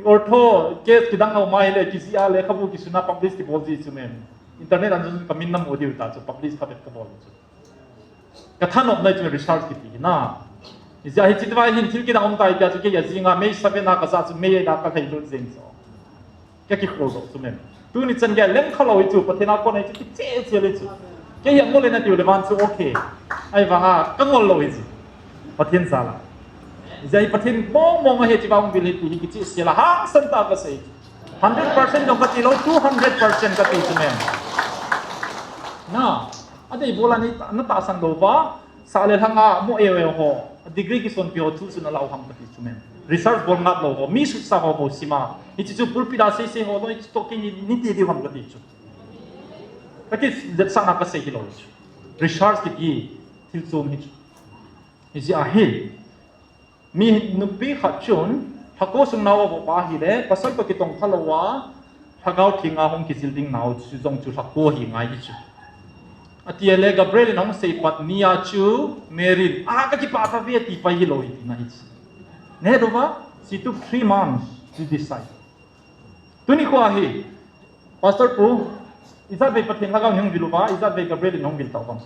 ortho, case kidang a um ahile, kijih a lekhabu kisun a publish kibol ji chu ne. Internet a jong kamin namu diu ta chu, publish khat kabol chu. Kathanopna chu research kiti hi na. Hijeh a hiche tia hin thil kidang um tai tia chu kei ajing a May seven a kajah chu May eight a kalhai lut jeng chu. Ka kikhol doh chu mem. Tuni chan gei lengkha lou hi chu Pathen a kon hi chu kicheh cheh le chu. Kei hi angol le natiu le vang chu okay. Ahivanga kangol lou hi chu. Pathen jal a. Hijeh a hi Pathen mong mong ahi ti vang bil hi ti hi kicheh cheh la hangsan tah a kasei. Hundred percent jong kati lou, two hundred percent kati chu mem. Na. Adei bol a ni ta, natahsan lou va, sah le lhang a mo e e ho, degree kisonpi ho thu chu nalah u ham kati chu mem. Research bol ngat lou ho, mi sutsa ho bou sim a. Hiche chu pulpit a sei sei ho lou, hiche toh kei ni, niti diu ham kati chu. Kati jetsahna kasei hilou chu. Research kiti, thil chom hi chu. Hijeh a hi. Mi nupi khat chun, lhako sung nao avop ahile, pasal toh kitong phalou a, Lhagao Theng a hung kijil ding nao chu jong chu lhako hi ngai hi chu. Atia le Gabriel in ahung seipat nia chu, Mary in, a kakipah tave ti pai hilou hi tina hi chu. Nahet uva, she took three months to decide. Tuni kho hi, Pastor Pu, ijat vei Pathen Lhagao in hung vil uva, ijat vei Gabriel in hung vil tauva.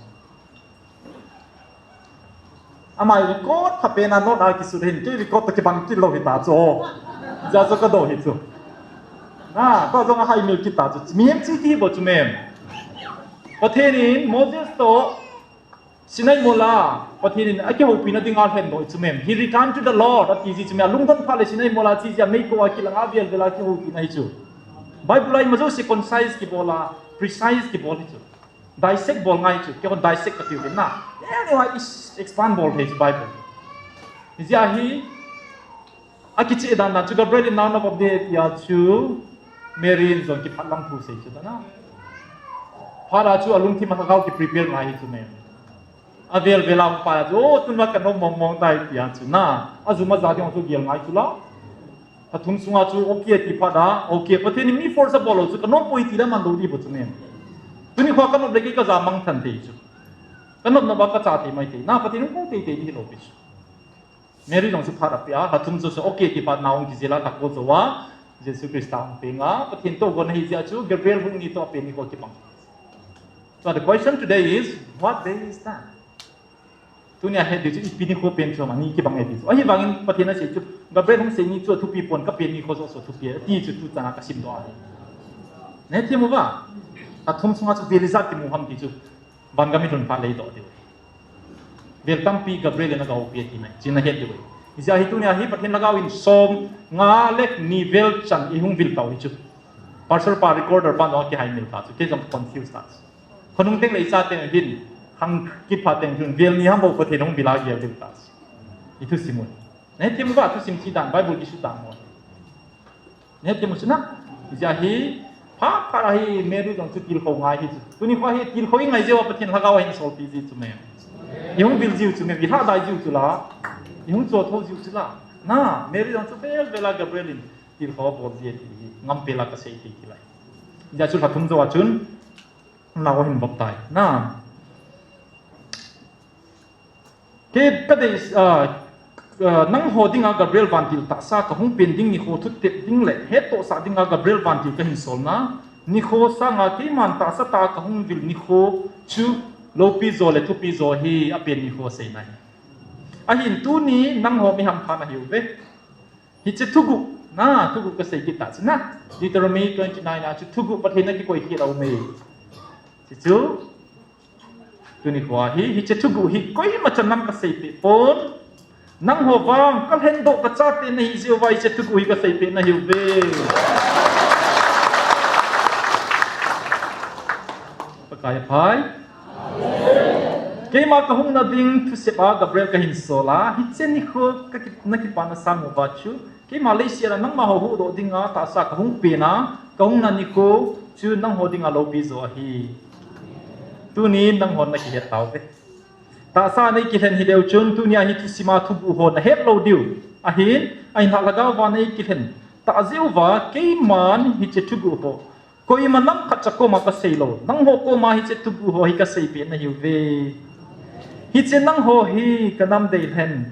Ama record phapen a note a kisut hin, kei record toh kibang kit lou hita chu. Hijeh a chu kadoh hi chu. Na, tua jong ahai mil kit ta chu. Mihem chi ti bou chu mem. Pathen in Moses toh Sinai mol a, Pathen in akihoupina dinga lhendoh chu mem. He returned to the Lord, ati ji chu mem. Alungdon phat le Sinai mol a che jia meikong a kilang a vel vel a kihoupina hi chu. Bible a ima jouse concise kibol a, precise kibol hi chu. Dissect bol ngai chu, keihon dissect katiu hin na. Anyway, is expand bol thei chu Bible. Hijeh a hi, akicheh dan dan chu Gabriel in nao navop ding tia chu Mary in jong kiphat lang thu sei chu ta na. Phat a chu alungthim a Lhagao kiprepare ngai hi chu Mary. Avel vel a hung pai a chu, o, tun va kanom mong mong tai tia chu na. Ajum aja ding chu gel ngai chu la. Lha thum sunga chu okay ti phat a, okay, Pathen in mi force abol lou chu, kanom poi ti la man lou di bou chu mem. Tuni kho kanop le kei kaja mang than thei chu. Kanop nop a kacha thei mai thei. Na Pathen hung kong tei tei di hilou pi chu. Mary jong chu phat apeh a, lha thum jou chu okay ti phat na hung kijel a, lha ko jou a, Jesu Christa hung peng a, Pathen toh gon ahi jeh a chu Gabriel hung ni toh apen nikho kibang. So the question today is, what day is that? Tunia het diu chu ipi nikho pen chu ham, ani kibang e ti chu. Ahivangin Pathen asei chu, Gabriel hung sei ni chu athupi pon, kapen nikho joh chu athupi e, ti chu tuchan a kasim doh ahi. Nahethem uva? Lha thum sunga chu vel ijat kimu ham ti chu, van gam ilhun phat le idoh diu. Vel tampi Gabriel in agahoupi e tina hi, chu nahet diu. Hijeh a hi tunia hi Pathen Lhagao in som nga le ni vel chan ihung vil tau hi chu. Pastor pa, recorder pa jong akihaimil ta chu, kei jong confuse ta chu. Khonung teng le icha teng hin, khang kipha teng hin, vel ni ham bou Pathen hung vil a gel vil ta chu. Ithusim u. Nahethem uva thusim chi dan, Bible kisu dan mo. Nahethem u chu na. Hijeh a hi, phat phat a hi Mary jong chu tilkhou ngai hi chu. Tuni kho hi tilkhou ingai jeh uva Pathen Lhagao ahin solpi ji chu me. Ihung vil jiu chu me, ilhadai jiu chu la. Ihung chothou jiu chu la. Na, Mary jong chu vel vel a Gabriel in tilkhou abol ji e ti hi ngampel a kasei thei kit lai. Hijeh a chu lha thum jou a chun, nao ahin vop tai. Na. Kei kadei, ah, ah, nangho dinga Gabriel vantil tahsa kahung pen ding nikho thutep ding le hettohsah dinga Gabriel vantil kahin solna nikho sanga keiman tahsa tah a kahung vil nikho chu loupi jo le thupi jo hi apen nikho seina hi. Ahin tuni nangho mi hampha nahiuve. Hiche thuguh, na, thuguh kasei kit ta chu na. Deuteronomy twenty-nine a chu thuguh Pathen in akikoi khel a um e. Hichu, tuni kho hi, hiche thuguh hi koima chan nam kasei peh pon. Nangho vang, kalhendoh kachate nahi jeh uva hiche thuguh hi kasei peh nahiuve. Pakai aphai. Keima kahung na ding thusep a Gabriel kahin sol a, hiche nikho kaki-, nakipana sang uva chu, keima leiset a nangma ho huhdoh dinga tahsa kahung pen a, kahung na nikho chu nangho dinga loupi jo ahi. Tuni nangho nakihet tauve. Tahsa nei kilhen hileu chun, tunia hi thusim a thuguh ho nahet lou diu. Ahin, ahinlah Lhagao va nei kilhen tah jeh uva, keiman hiche thuguh ho koima nam khatcha koma kasei lou. Nangho koma hiche thuguh ho hi kasei peh nahiuve. Hiche nangho hi kanam deilhen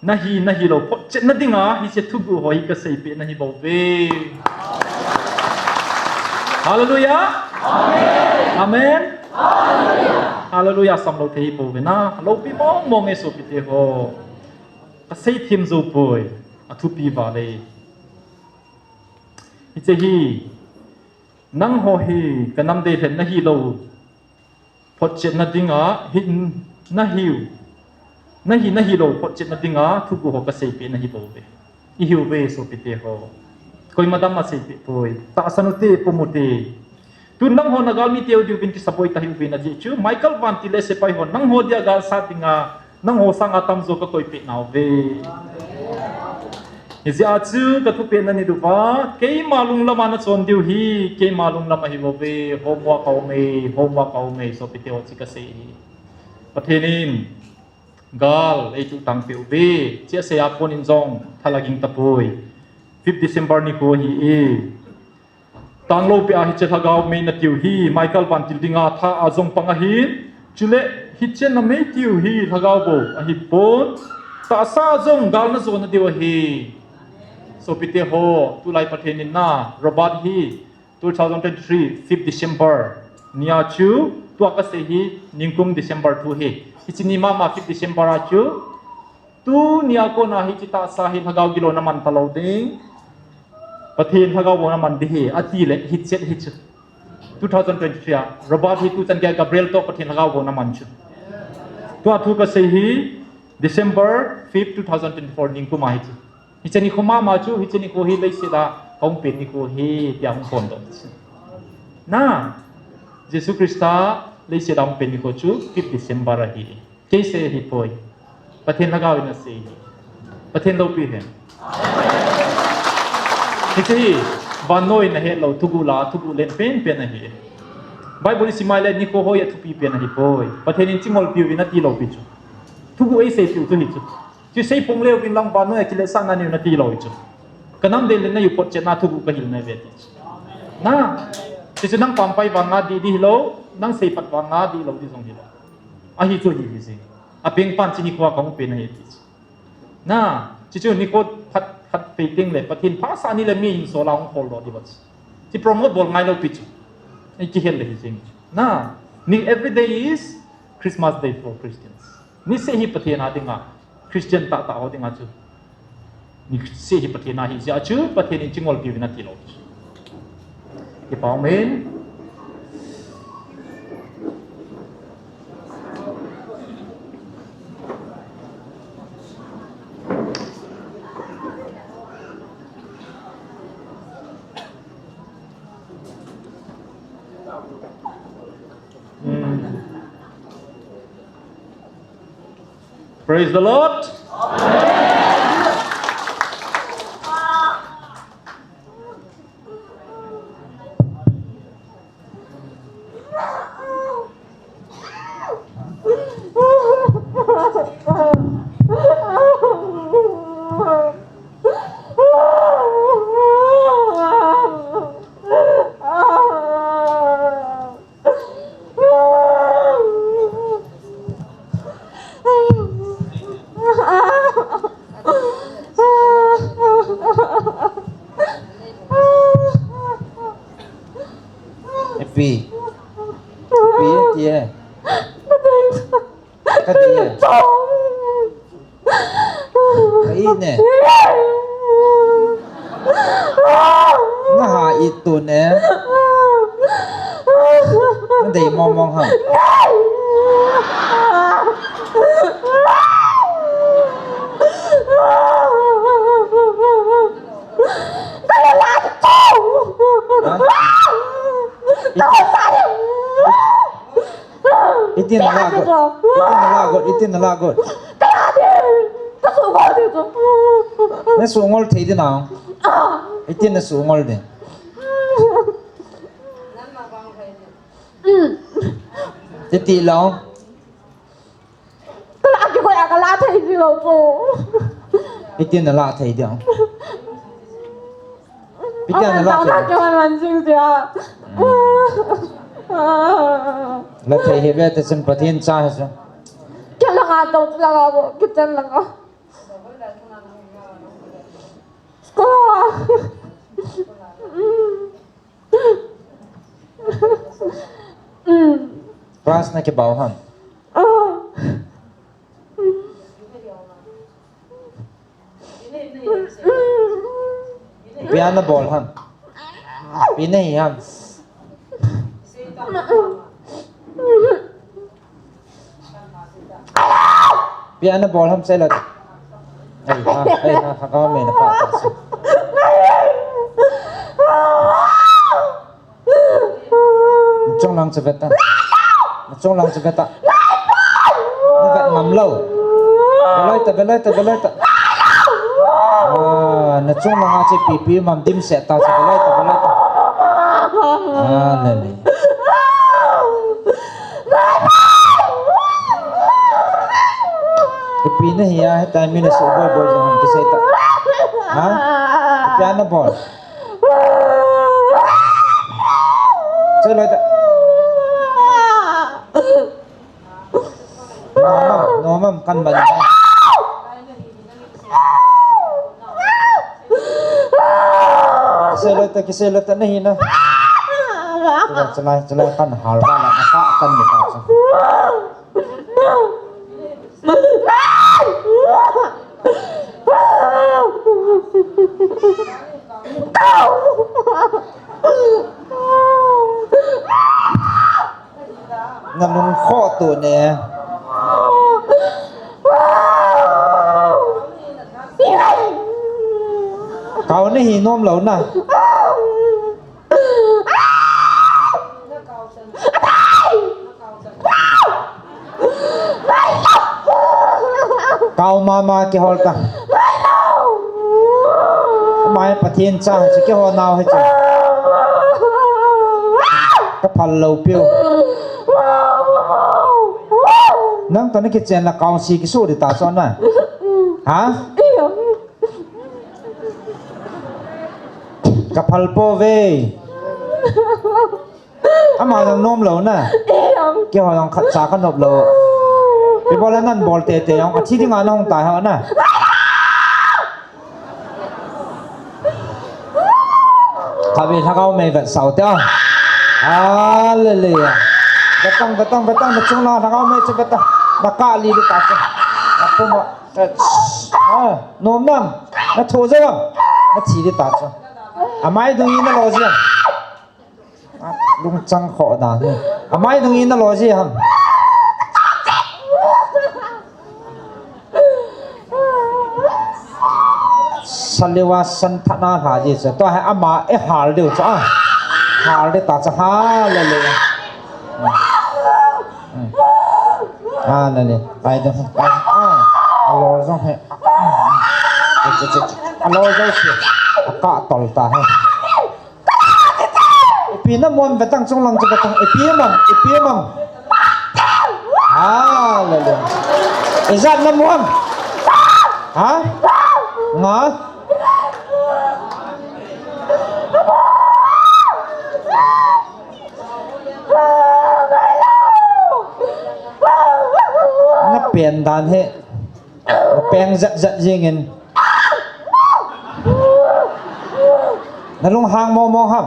nahi, nahi lou photchetna dinga hiche thuguh ho hi kasei peh nahi bouve. Hallelujah. Amen. Hallelujah. Sam lou thei hi bouve na. Loupi mong mong e sopite ho. Kasei them jou poi. Athupi vale. Hiche hi, nangho hi kanam deilhen nahi lou photchetna dinga, hi, nahiu, nahi, nahi lou photchetna dinga thuguh ho kasei peh nahi bouve. Ihiuve sopite ho. Koima dam asei peh poi. Tahsan ute, pom ute. Tun nangho nagalmi teu diuvin kisaboi tahiuve na jeh chu, Michael vantil le sepai hon nangho dia gal sat dinga, nangho sanga tamjo kakoi peh nauve. Hijeh a chu kathupeh na nit uva, keima lunglam a nachon diu hi, keima lunglam ahi bouve, homework aume, homework aume, sopite ho, hiche kasei hi. Pathen in gal eituh tang peh uve, hiche asei a kon in jong thalaging tapoi. Fifth December nikho ahi e. Tanglou peh a hiche lhagao mei natiu hi, Michael vantil dinga tha a jong pang ahin, chule hiche namei tiu hi lhagao bou ahipon, tahsa a jong gal najo nadiu ahi. Sopite ho, tulai Pathen in na, Robert hi, two thousand twenty-three, fifth December nia chu, tua kasei hi, ningkum December thu hi. Hiche ni mama fifth December a chu, tunia kona hiche tahsa hi lhagao gilou naman talou ding. Pathen lhagao bou naman ding ahi, ati le, hiche, hiche. Two thousand twenty-three a, Robert hi tuchan gei a Gabriel toh Pathen lhagao bou naman chu. Tua thu kasei hi, December fifth, two thousand twenty-four ningkum a hiche. Hiche nikho mama chu, hiche nikho hi leiset a kahung pen nikho hi, tia hung phondoh. Na, Jesu Christa leiset a hung pen nikho chu, fifth December ahi. Kei sei ahipoi. Pathen lhagao in asei ahi. Pathen loupi hen. Hiche hi, vannoi in ahet lou, thuguh la, thuguh len penpen ahi. Bible isim a ile nikho hoi a thupi pen ahipoi. Pathen in chingolpiuvin ati lou pi chu. Thuguh eiseipiu chu hichu. Chu seiphong leuvin lang vannoi a kiletsahna neiu nati lou hi chu. Kanam deilhen nahiu photchetna thuguh kahil nai ve ti chu. Na, hichu nang pampai vanga dih dih hilou, nang seipat vanga dihlou dih jong hilou. Ahi chu hi hi jing. Apengpan hiche nikho a kahung pen ahi ti chu. Na, chuchu nikho phat, phat pei teng le, Pathen phasah ni le mi hinsol a hung khol doh diu ahi. Chu promote bol ngai lou pi chu. Ei kihel le hi jeng chu. Na, ni every day is Christmas day for Christians. Niseh hi Pathen a dinga, Christian tahtah ho dinga chu. Niseh hi Pathen a hi jeh a chu, Pathen in chingol piuvin ati lou. Kipah umin. Mm. Praise the Lord. Happy. Happy, yeah. Ka dei e. Ka it ne. Na ha it tu ne. Na dei mong mong ham. Ha? Itin na la got. Itin na la got. Itin na la got. Na sungol thei di na. Itin na sungol di. Titi lo. Ka la kikoi a ka la thei ji lou po. Itin na la thei diu. Itin na la thei. Ka la kikoi man jing dia. La thei hi ve te chun Pathen cha hi chu. Ka la nga to la nga bo, ka chen la nga. School. Mm. Class na kibau ham? Ipi a na bol ham? Ipi na hi ham? Ipi a na bol ham, sei lo. Ai ha, ai ha, ha, ka me na pa ta si. Na chunglang chu ve ta. Na chunglang chu ve ta. Na vet ngam lou. Ve loi ta, ve loi ta, ve loi ta. Ah, na chunglang a chu ipi ipi um ham dimset ta chu, ve loi ta, ve loi ta. Ah, le le. Ipi na hi a, hitia mi na suboi boi jong ham kisei ta. Ha? Ipi a na bol? Sei loi ta. Nom am, nom am, kan ban. Kisei loi ta, kisei loi ta, na hi na. Chulai, chulai, chulai, kan hal ba la, na ka kan ni ta sa. Na lung khoh tu ne. Kau na hi nom lou na. Kau mama kihol ta. Mai Pathen cha hi chu kihol nau hi chu. Ka phal lou piu. Nang ta na kichen la kau si kisu di ta so na. Ha? Ka phal po ve. Ama jong nom lou na. Keiho jong khat cha ka nop lou. Ipi bol a nan bol tete jong athi dinga na hung tai ho na. Abi lhagao mei vetsah u te. Hallelujah. Vetang, vetang, vetang, na chung lang lhagao mei chu vetang. Na kah li li ta chu. Na pum a. Ah, nom nam. Na tho jo. Na thi li ta chu. Amai dung in na lo ji. Lungchang kho da hi. Amai dung in na lo ji ham. Saliwa san thana ha ji sa. To ha ama e hal diu cha. Hal de ta cha ha le le. Ha le le. Ai de. Ah. Alo jong he. Alo jong si. Ka tol ta he. Ipi na muam vetang chung lang chu vetang. Ipi mam, ipi mam. Ha, le le. Ijat na muam. Ha? Nga? Na pen dan he. Na peng zat zat jingin. Na lung hang mo mo ham.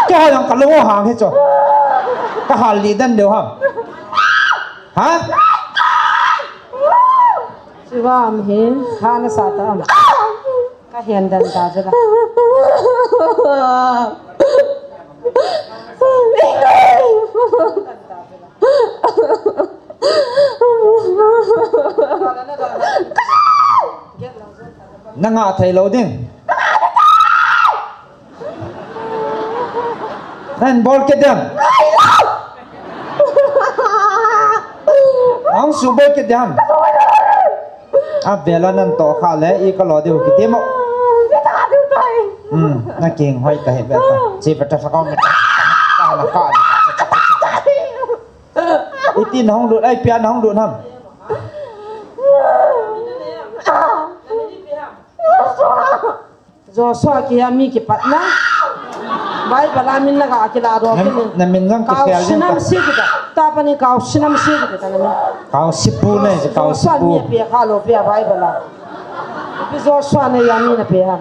Ka hal ang ka lung hang hi cho. Ka hal li dan deu ham. Ha? Siwa am hi, ha na sa ta am. Ka hian dan ta chu la. Na ngah thei lo ding. Nan bol ke dem. Ang su bol ke dem. A vela nan to kha le i ka lo diu ki demo. Hmm, na king hoi ta he vela. Chi pa ta sa ko me ta. Ta na ka. Iti na hong lut, ai pia na hong lut ham. Joshua kihi a mi kipatna. Bible a min na ga kila do. Na min jong ki khel jing ta. Kau sinam si kita. Ta pa ni kau sinam si kita na min. Kau sipu na, kau sipu. Joshua mi pe kha lo pe a Bible a. Ipi Joshua na ya mi na pe ham.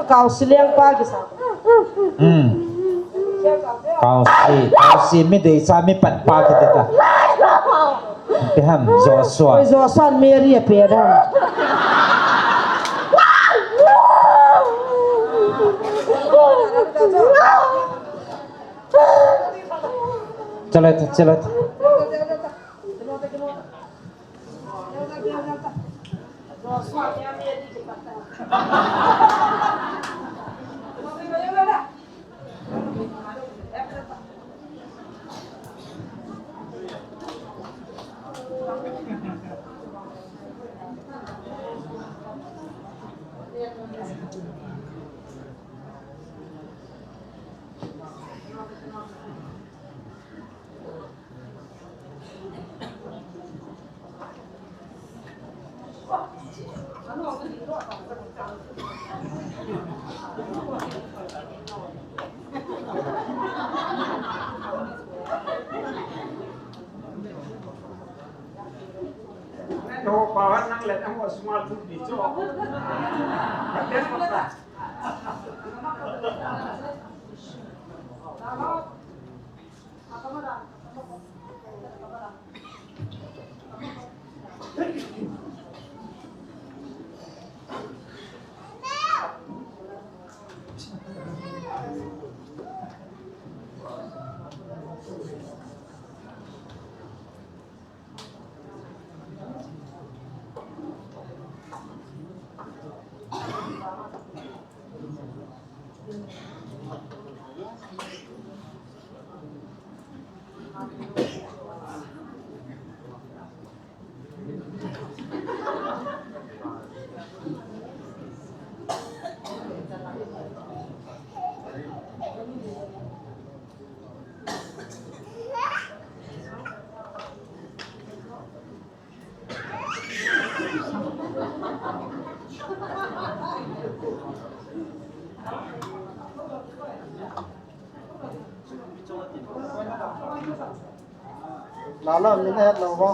Kau si leng pa kisa. Hmm. Kau si, kau si mi dei sa mi pat pa kiti ta. Ipi ham, Joshua. Oi, Joshua, Mary a pe dam. Chalo ta, chalo ta. Lalo, min het lo bo.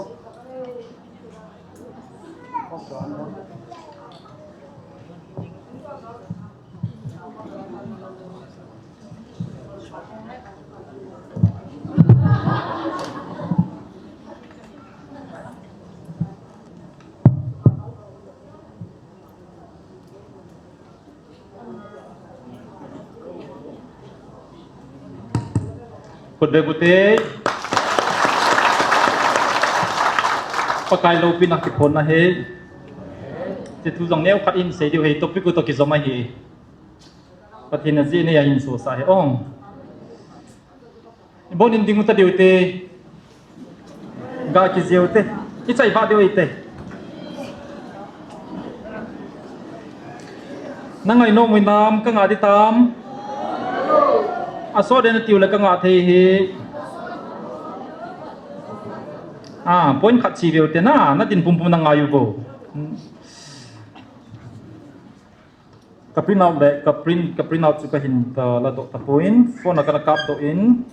Vegute. Pakai loupina kiphonna ahi. Hiche thu jong neokhat in sei diu ahi, topic u toh kijom ahi. Pathen in ajeh nei a hin sosa ahi. Ong. Ibon in ding u ta diu te. Ga kijeu te. Ichai ba diu te. Na ngai nom u hinam, ka ngah ding tam. Aso den tiu le ka ngah thei ahi. Ah, point khat chi veu te na, na din pumpum na ngai u vo. Ka print out le, ka print, ka print out chu ka hin, ka la doh tapon, phone a ka la kap doh in.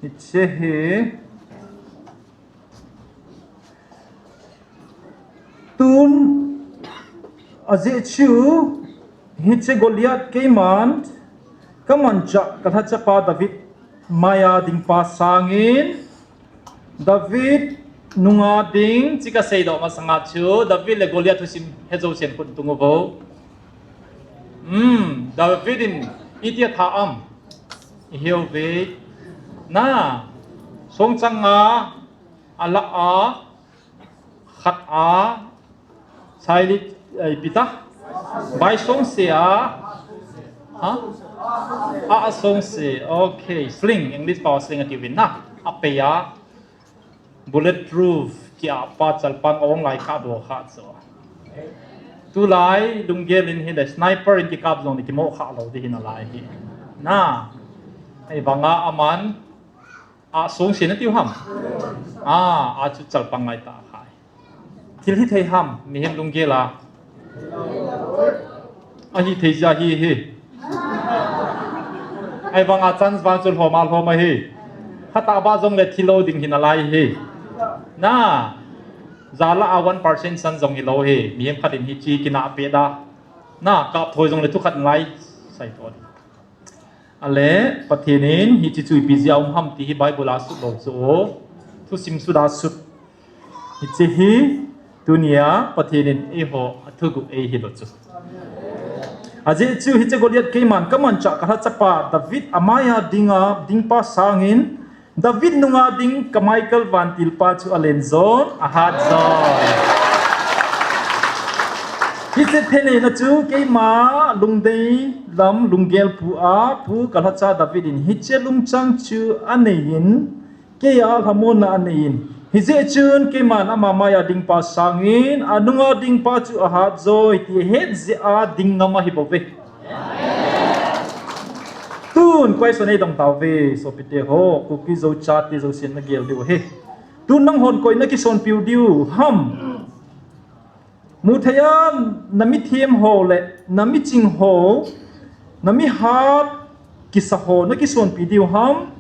Hiche hi. Tun, ajeh chu, hiche Goliath keiman, ka manchah, ka lhacha pa David, maiya ding pa sangin, David nunga ding, chi ka seidoh masanga chu, David le Goliath thusim he jousen khut tung u vo. Hmm, David in itia tha am. I hiu ve. Na, songchang a, a la a, khat a, Chai li, eh, ipi ta? Vai songse a. Ha? A, a songse. Okay. Sling. English pao sling ati uvin na. A pei a. Bulletproof. Kia pa chalpang ong lai kha do kha chu. Tulai lunggel in hi le sniper in kikap jong le kimo kha lou ding hi nalai hi. Na. Ahivanga aman. A songse na tiu ham. A, a chu chalpang ngai ta khai. Thil hithei ham, mihem lunggel a. Ahithei jeh ahi hi. Ahivanga chance vang chu lhom a lhom ahi. Khat a ba jong le thi lou ding hi nalai hi. Na, jala a one percent san jong hi lou hi. Mihem khat in hiche kinah peh da. Na, kap thoi jong le thu khat nalai. Sai thoi. Ale, Pathen in hiche chu ipi jeh a um ham ti hi Bible a sut lou chu. Thusim sut a sut. Hiche hi tunia Pathen in eiho a thuguh ei hilou chu. Ajeh chu hiche Goliath keiman ka manchah ka lhacha pa David a maiya dinga ding pa sangin David nunga ding ka Michael vantil pa chu alen jon, ahat jon. Hiche thei neina chu keima lungdei lam lunggel pu a pu ka lhacha David in hiche lungchang chu anei in, keiya lhamonna anei in. Hijeh chun keiman ama maiya ding pa sangin, anunga ding pa chu ahat joi ti het jeh a ding ngam ahi bouve. Tun, question eidong tauve, sopite ho, Kuki Zo chate jousen nagel diu ahi. Tun nanghon koi nakisonpiu diu ham. Mutheiya namithem ho le, namiching ho, namihat kisa ho, nakisonpi diu ham.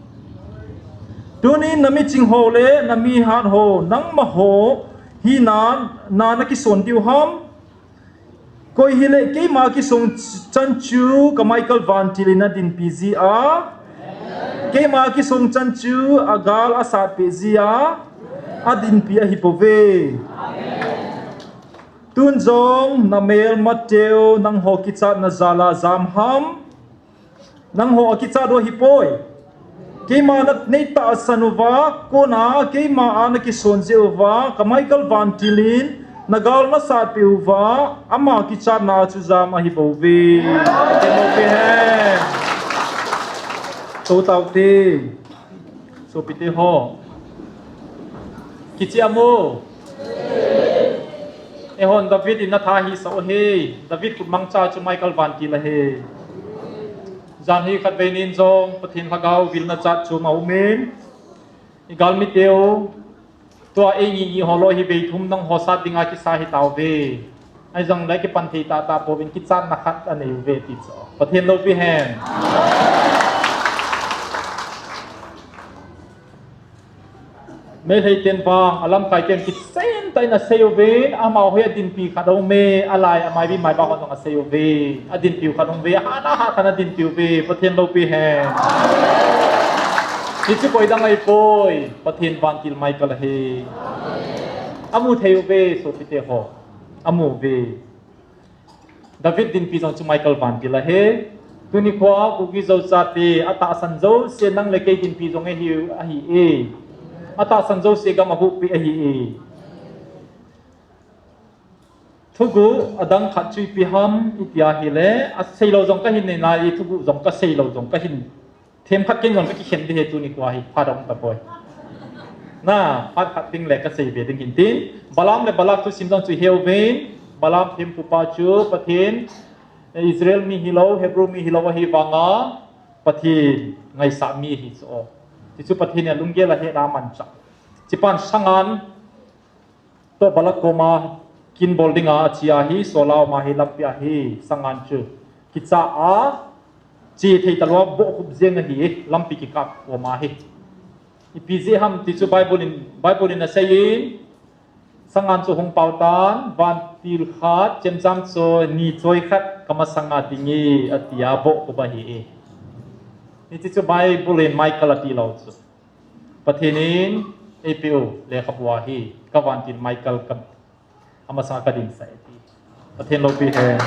Tunin namiching ho le, namihat ho, nangma ho, hina, na nakison diu ham. Koi hile keima kisong chan chu ka Michael vantil in adinpi jia. Keima kisong chan chu agal asatpeh jia. Adinpi ahi bouve. Tun jong namelmateu nangho kichatna jala jam ham. Nangho akichat u ahipoi. Keima naneitahsan uva, kona keima a nakison jeh uva, ka Michael vantil in, nagal nasatpeh uva, ama kichatna chu jam ahi bouve. Kemo pe he. Tou taute. Sopite ho. Kicheh am o. Eihon David in atha hisah u ahi. David khut mangcha chu Michael vantil ahi. Jan hi khatvei nin jong Pathen lhagao vilna chat chu aumin. Igalmi teu. Tua eini ni ho lou hi vei thum nangho sat dinga kisa hitauve. Ahijongle kipan thei tahtah pouvin kichatna khat anei uve ti chu. Pathen loupi hen. Meitei ten vang, alamkai ten kichen tah in asei uvin, amaho hi adinpi khat aume, alai, amaibi, maiba hon jong asei uve, adinpiu khat aume, ahat, ahat khat adinpiu ve, Pathen loupi hen. Hichu koi dang ahipoi, Pathen vantil Michael ahi. Amu thei uve, sopite ho. Amu uve. David dinpi jong chu Michael vantil ahi. Tuni khoa Kuki Zo chate atahsan jouse nang le kei dinpi jong ahi, ahi e. Atahsan jouse gam ahuhpi ahi e. Thuguh adang khat chu ipi ham itia ahile, aseilou jong kahin nei nai, thuguh jong kaseilou jong kahin. Themkhat ken jong kakikhen ding ahi tuni khoa hi, phat aum tapoi. Na, phat khat ding le kasei ve ding hin tin. Balaam le Balak thusim jong chu iheuvin. Balaam thempupa chu Pathen, Israel mi hilou, Hebrew mi hilou ahi vanga, Pathen ngaisah mi ahi chu o. Hichu Pathen in alunggel a ahetna amanchah. Hichepan sangan toh Balak koma kin bol dinga ache ahi, sola uma hi lampi ahi, sangan chu kicha a, che thei talou a bohkhup jeng ahi, lampi kikap koma hi. Ipi jeh ham ti chu Bible in, Bible in aseiyin, sangan chu hung pao tan, vantil khat, chemjam choi, ni choi khat kamasanga dinge, atia bohkhup ahi e. Hiche chu Bible in Michael atilou chu. Pathen in eipeh u lekhabu ahi, kavantil Michael ka, amasanga kadinsah e ti. Pathen loupi hen.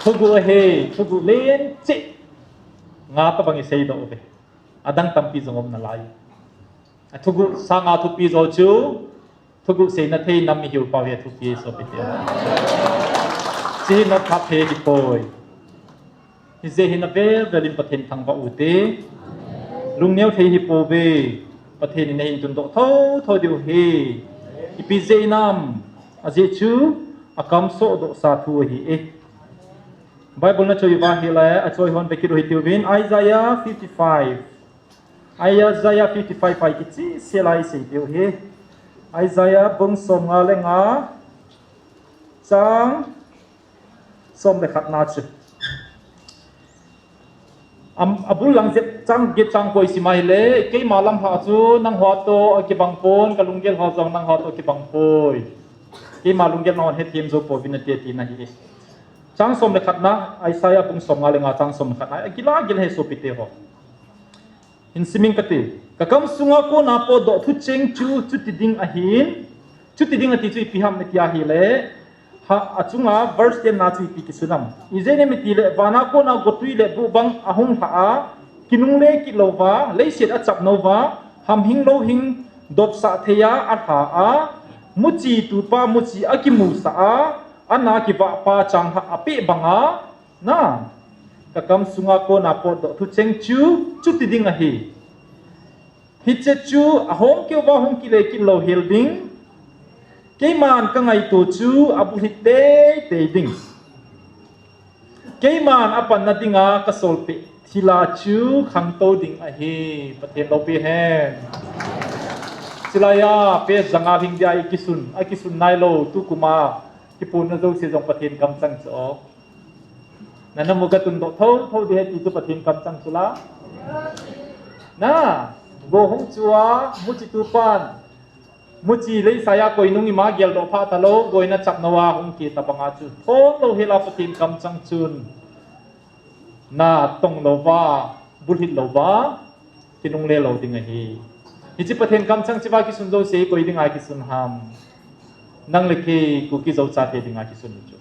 Thuguh ahi, thuguh lencheh. Nga tobang iseidoh uve. Adang tampi jong um nalai. Athuguh sanga thupi jo chu, thuguh seina thei nam mihiu pau hi athupi e sopite. Hiche hi nopthap thei ahipoi. Hijeh hin avel vel in Pathen thangvah ute. Lungneo thei ahipouve. Pathen in ahin tundoh thotho diu ahi. Ipi jeh inem, ajeh chu akamsoh dohsa thu ahi e. Bible nachoi uva ahile, achoi hon vekit u hitiuvin, Isaiah fifty-five. Isaiah fifty-five a ikichehsel a isei diu ahi. Isaiah bung somnga le nga, chang som le khatna chu. Am, abul lang jep chang get chang ko isim ahile, keima lamlhah chu nangho toh akibang pon, kalunggel ho jong nangho toh akibang poi. Keima lunggel nahon hethem jou pouvin ati, atina ahi. Chang som le khatna, Isaiah bung somnga le nga chang som le khatna, akila gil ahi sopite ho. Hin simin kati, kakam sunga kona potdoh thucheng chu, chuti ding ahin, chuti ding ati chu ipi ham itia ahile, ha, achunga verse ten na chu ipi kisun ham. Ijeh inem itile, vana kona gotwi le buhbang ahung lha a, kinungle kit louva, leiset achap nouva, hamhing louhing dopsah thei a alha a, muchi tupa muchi akimusah a, ana kivahpa changlhah apeh banga, na, kakam sunga kona potdoh thucheng chu, chuti ding ahi. Hiche chu ahom keuva hung kile kit lou hel ding. Keiman kangaito chu abulhit teitei ding. Keiman apanna dinga kasolpeh thilha chu khangtou ding ahi. Pathen loupi hen. Chulaiya, page janga lhing dia ikisun, akisun nailou, tukuma kipunna jouse jong Pathen kamchang chu o. Nana mu katundoh thotho ding ahi ti chu Pathen kamchang chu la. Na, go hung chua, muchi tupan, muchi leisaiya koinung ima geldoh phah talou, goina chapnou a hung kit tabanga chu thon lou hela Pathen kamchang chun natong louva, bulhit louva, kinungle lou ding ahi. Hiche Pathen kamchang chea kisun jouse koi dinga kisun ham. Nang le kei Kuki Zo chate dinga kisun chu.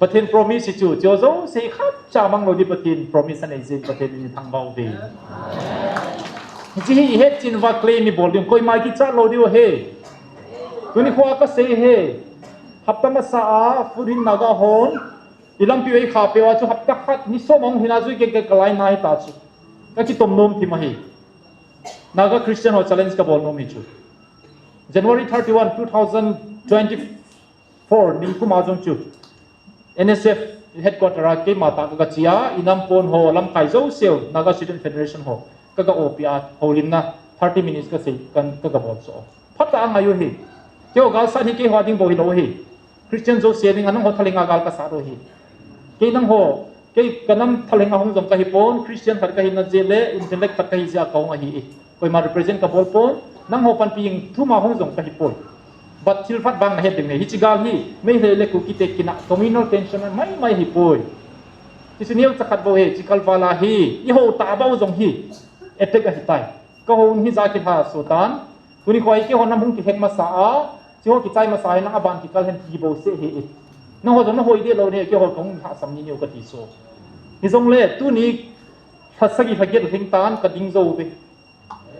Pathen promise chu, chu jouse khatcha manglou ding Pathen promise anei jeh in Pathen in thangvah uve. Hiche hi ihet chin uva claim ibol ding, koima kichat lou diu ahi. Tuni khoa kasei ahi. Hapta masa a, food in Naga hon, ilampi u eikhah peh uva chu hapta khat ni som ahung lhin a chu ikikah kalai na hita chu. Kakitom nom thim ahi. Naga Christian ho challenge kabol nom hi chu. January thirty-one, two thousand twenty-four, ningkum a jong chu N S F headquarter a keima tah kaga che a, inam pon ho, lamkai jouseu, Naga Student Federation ho, kaga opi a, houlimna thirty minutes kasei, kan, kaga bol chu. Phatah a ngai u hi. Keiho galsat hi keiho ding bou hilou hi. Christian jouse dinga nangho thalhenga gal kasat u hi. Kei nangho, kei kanam thalhenga hung jong kahipon, Christian khat kahina jeh le, intellect khat kahi jeh a kahung ahi e. Koima represent kabol pon, nangho panpi jeng thuma hung jong kahipoi. But thil phat vang nahet ding ahi, hiche gal hi, Meitei le Kuki te kinah communal tension maimai ahipoi. Hiche neocha khat bou hi, hiche kalval a hi, ihou tah bou jong hi, attack ahitai. Kahou hi ja kilha sotan, tuni khoa hi keiho nam hung kilheng masa a, hicheho kichai masa hi nang aban kikal hen ti bou seh hi e. Nangho jong nahoi deh lou ne, keiho kahung hahsam ni niu kati chu. Hijongle, tuni lha sagi lha get lhing tan kading jou ve.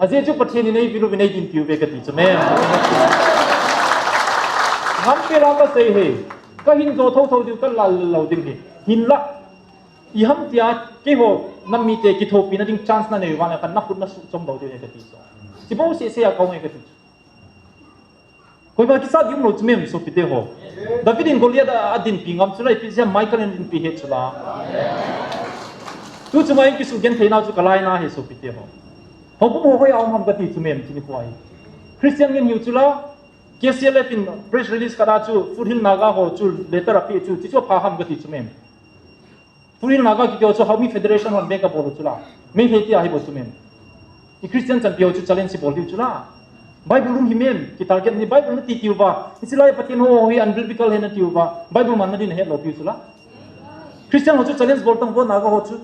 Ajeh chu Pathen in eivil uvin eidinpi uve kati chu me. Ngam pela kasei hi. Kahin jo thotho diu kalal lou ding hi. Hinla. Iham tia, keiho nam mite kithopina ding chance nanei uva le khat nakhut nasuh chom lou diu ahi kati chu. Chibou seh seh a kahung ahi kati chu. Koima kisa ding umlou chu mem sopite ho. David in Goliath a, adinpi ngam chu la ipi jeh a Michael in dinpi ahi chu la. Tu chunga in kisugenthei nau chu kalaina ahi sopite ho. Houbung ho hoiya um ham kati chu mem chuni koi. Christian ngen hiu chu la. K C L F in press release khat a chu Foothill Naga ho chu letter ape chu, chuchu apha ham kati chu mem. Foothill Naga kiti ho chu Haomi Federation hon beng kabol u chu la. Meitei tia ahi bou chu mem. I Christian chanpi ho chu challenge ibol diu chu la. Bible um hi mem, kitarget ni Bible nati tiu va. Hiche lai Pathen ho hi unbiblical ahi nati u va. Bible manna din ahet lou piu chu la. Christian ho chu challenge bol tang vo Naga ho chu.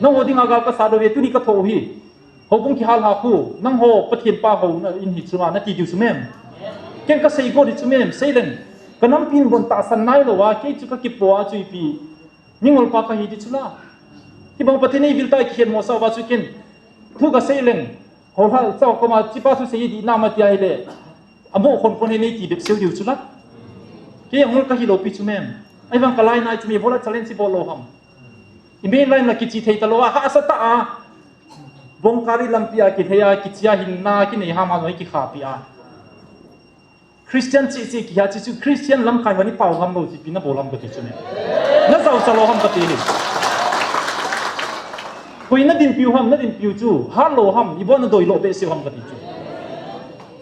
Nangho dinga gal kasat lou ve tuni katho u hi. Houbung kihal ha khu, nangho Pathen pa houna in hi chu la nati diu chu mem. Ken kasei got hi chu mem, sei leng. Kanampin bon tahsan nailou a, kei chu kakipo a chu ipi. Mingol pa kahi ti chu la. Hibang Pathen eivil ta kihet mo sa uva chu ken. Thu kasei leng. Holhal chau koma chipa thusei dihna ma tia hile. Amo khon khon hi neiti bep seu diu chu la. Kei angol kahi lou pi chu mem. Ahivang kalainai chu mi bola challenge ibol lou ham. I main line la kichi thei talou a, hahsa tah a. Bongkari lampi a kithei a, kichi a hinna kinei ham ham kikhapi a. Christian cheh cheh kiha cheh chu Christian lamkai hon ipao ngam lou chu ipi nabol ham kati chu ne. Najao sa lou ham kati hi. Koi nadinpiu ham, nadinpiu chu, hat lou ham, ibola nadoi lou behseh u ham kati chu.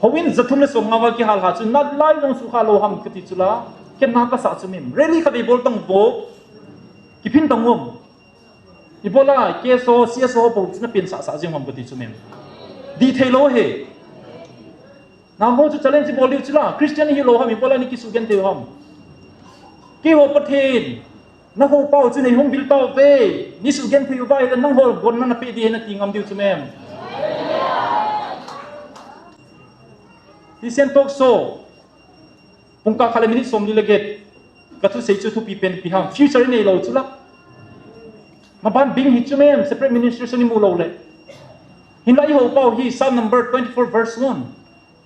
Houin jathum le somnga val kihal ha chu, nalai jong sukha lou ham kati chu la, ken na kasah chu mem. Rally khat ibol tang vo, kiphin tang um. Ibola, K S O, C S O bou chu napensah sah jeng ham kati chu mem. Dih thei lou hi. Nangho chu challenge ibol diu chu la, Christian hilou ham, ibola nei kisugenthei u ham. Keiho Pathen, nahou pau chu neihung vil tauve, nei sugenthei uva ahile nangho gonna napeh ding ahi nati ngam diu chu mem. Hisen talk show. Pungkah khat le minute somli le get. Kathusei chu thupi pen ipi ham. Future inei lou chu la. Maban bing hi chu mem, separate administration imu lou le. Hinla ihou pau hi Psalm number twenty-four verse one.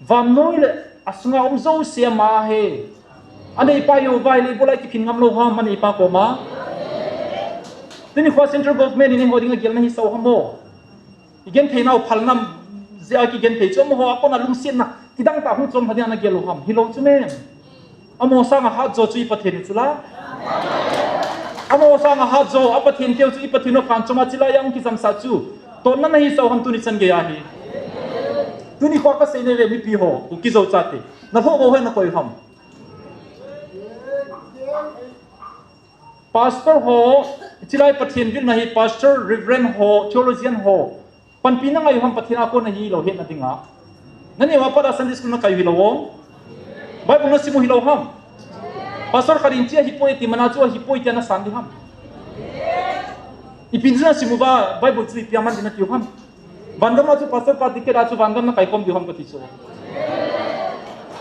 Vannoi le asunga um jouse ama ahi. Aneipa ihou vai le ibola ikiphin ngam lou ham aneipa koma. Tuni kho central government in eiho dinga gelna hi sao ham o. Igenthei nau phalna jeh a kigenthei chu amaho a kona lungsetna kidang tah hung chom lha ding a nagel u ham, hilou chu mem. Amaho sanga hatjo chu i Pathen u chu la. Amaho sanga hatjo a Pathen teu chu i Pathen u khan chom a chilai a hung kijamsah chu. Tonna nahi sao ham tuni chan gei ahi. Tuni kho kasei nei ve mipi ho, Kuki Zo chate. Nalhoh bou hoi nakoi ham. Pastor ho, chilai Pathen vilna hi pastor, reverend ho, theologian ho. Panpina ngai u ham Pathen a kona hilou hetna dinga. Naneo a pat a Sunday school nakai u hilou o. Bible nasim u hilou ham. Pastor khat in chi ahipoi ti mana chu ahipoi tia nasan ding ham. Ipi chu nasim uva Bible chu ipi a man ding natiu ham. Vangam a chu pastor pa ticket a chu vangam nakaikhom diu ham kati chu.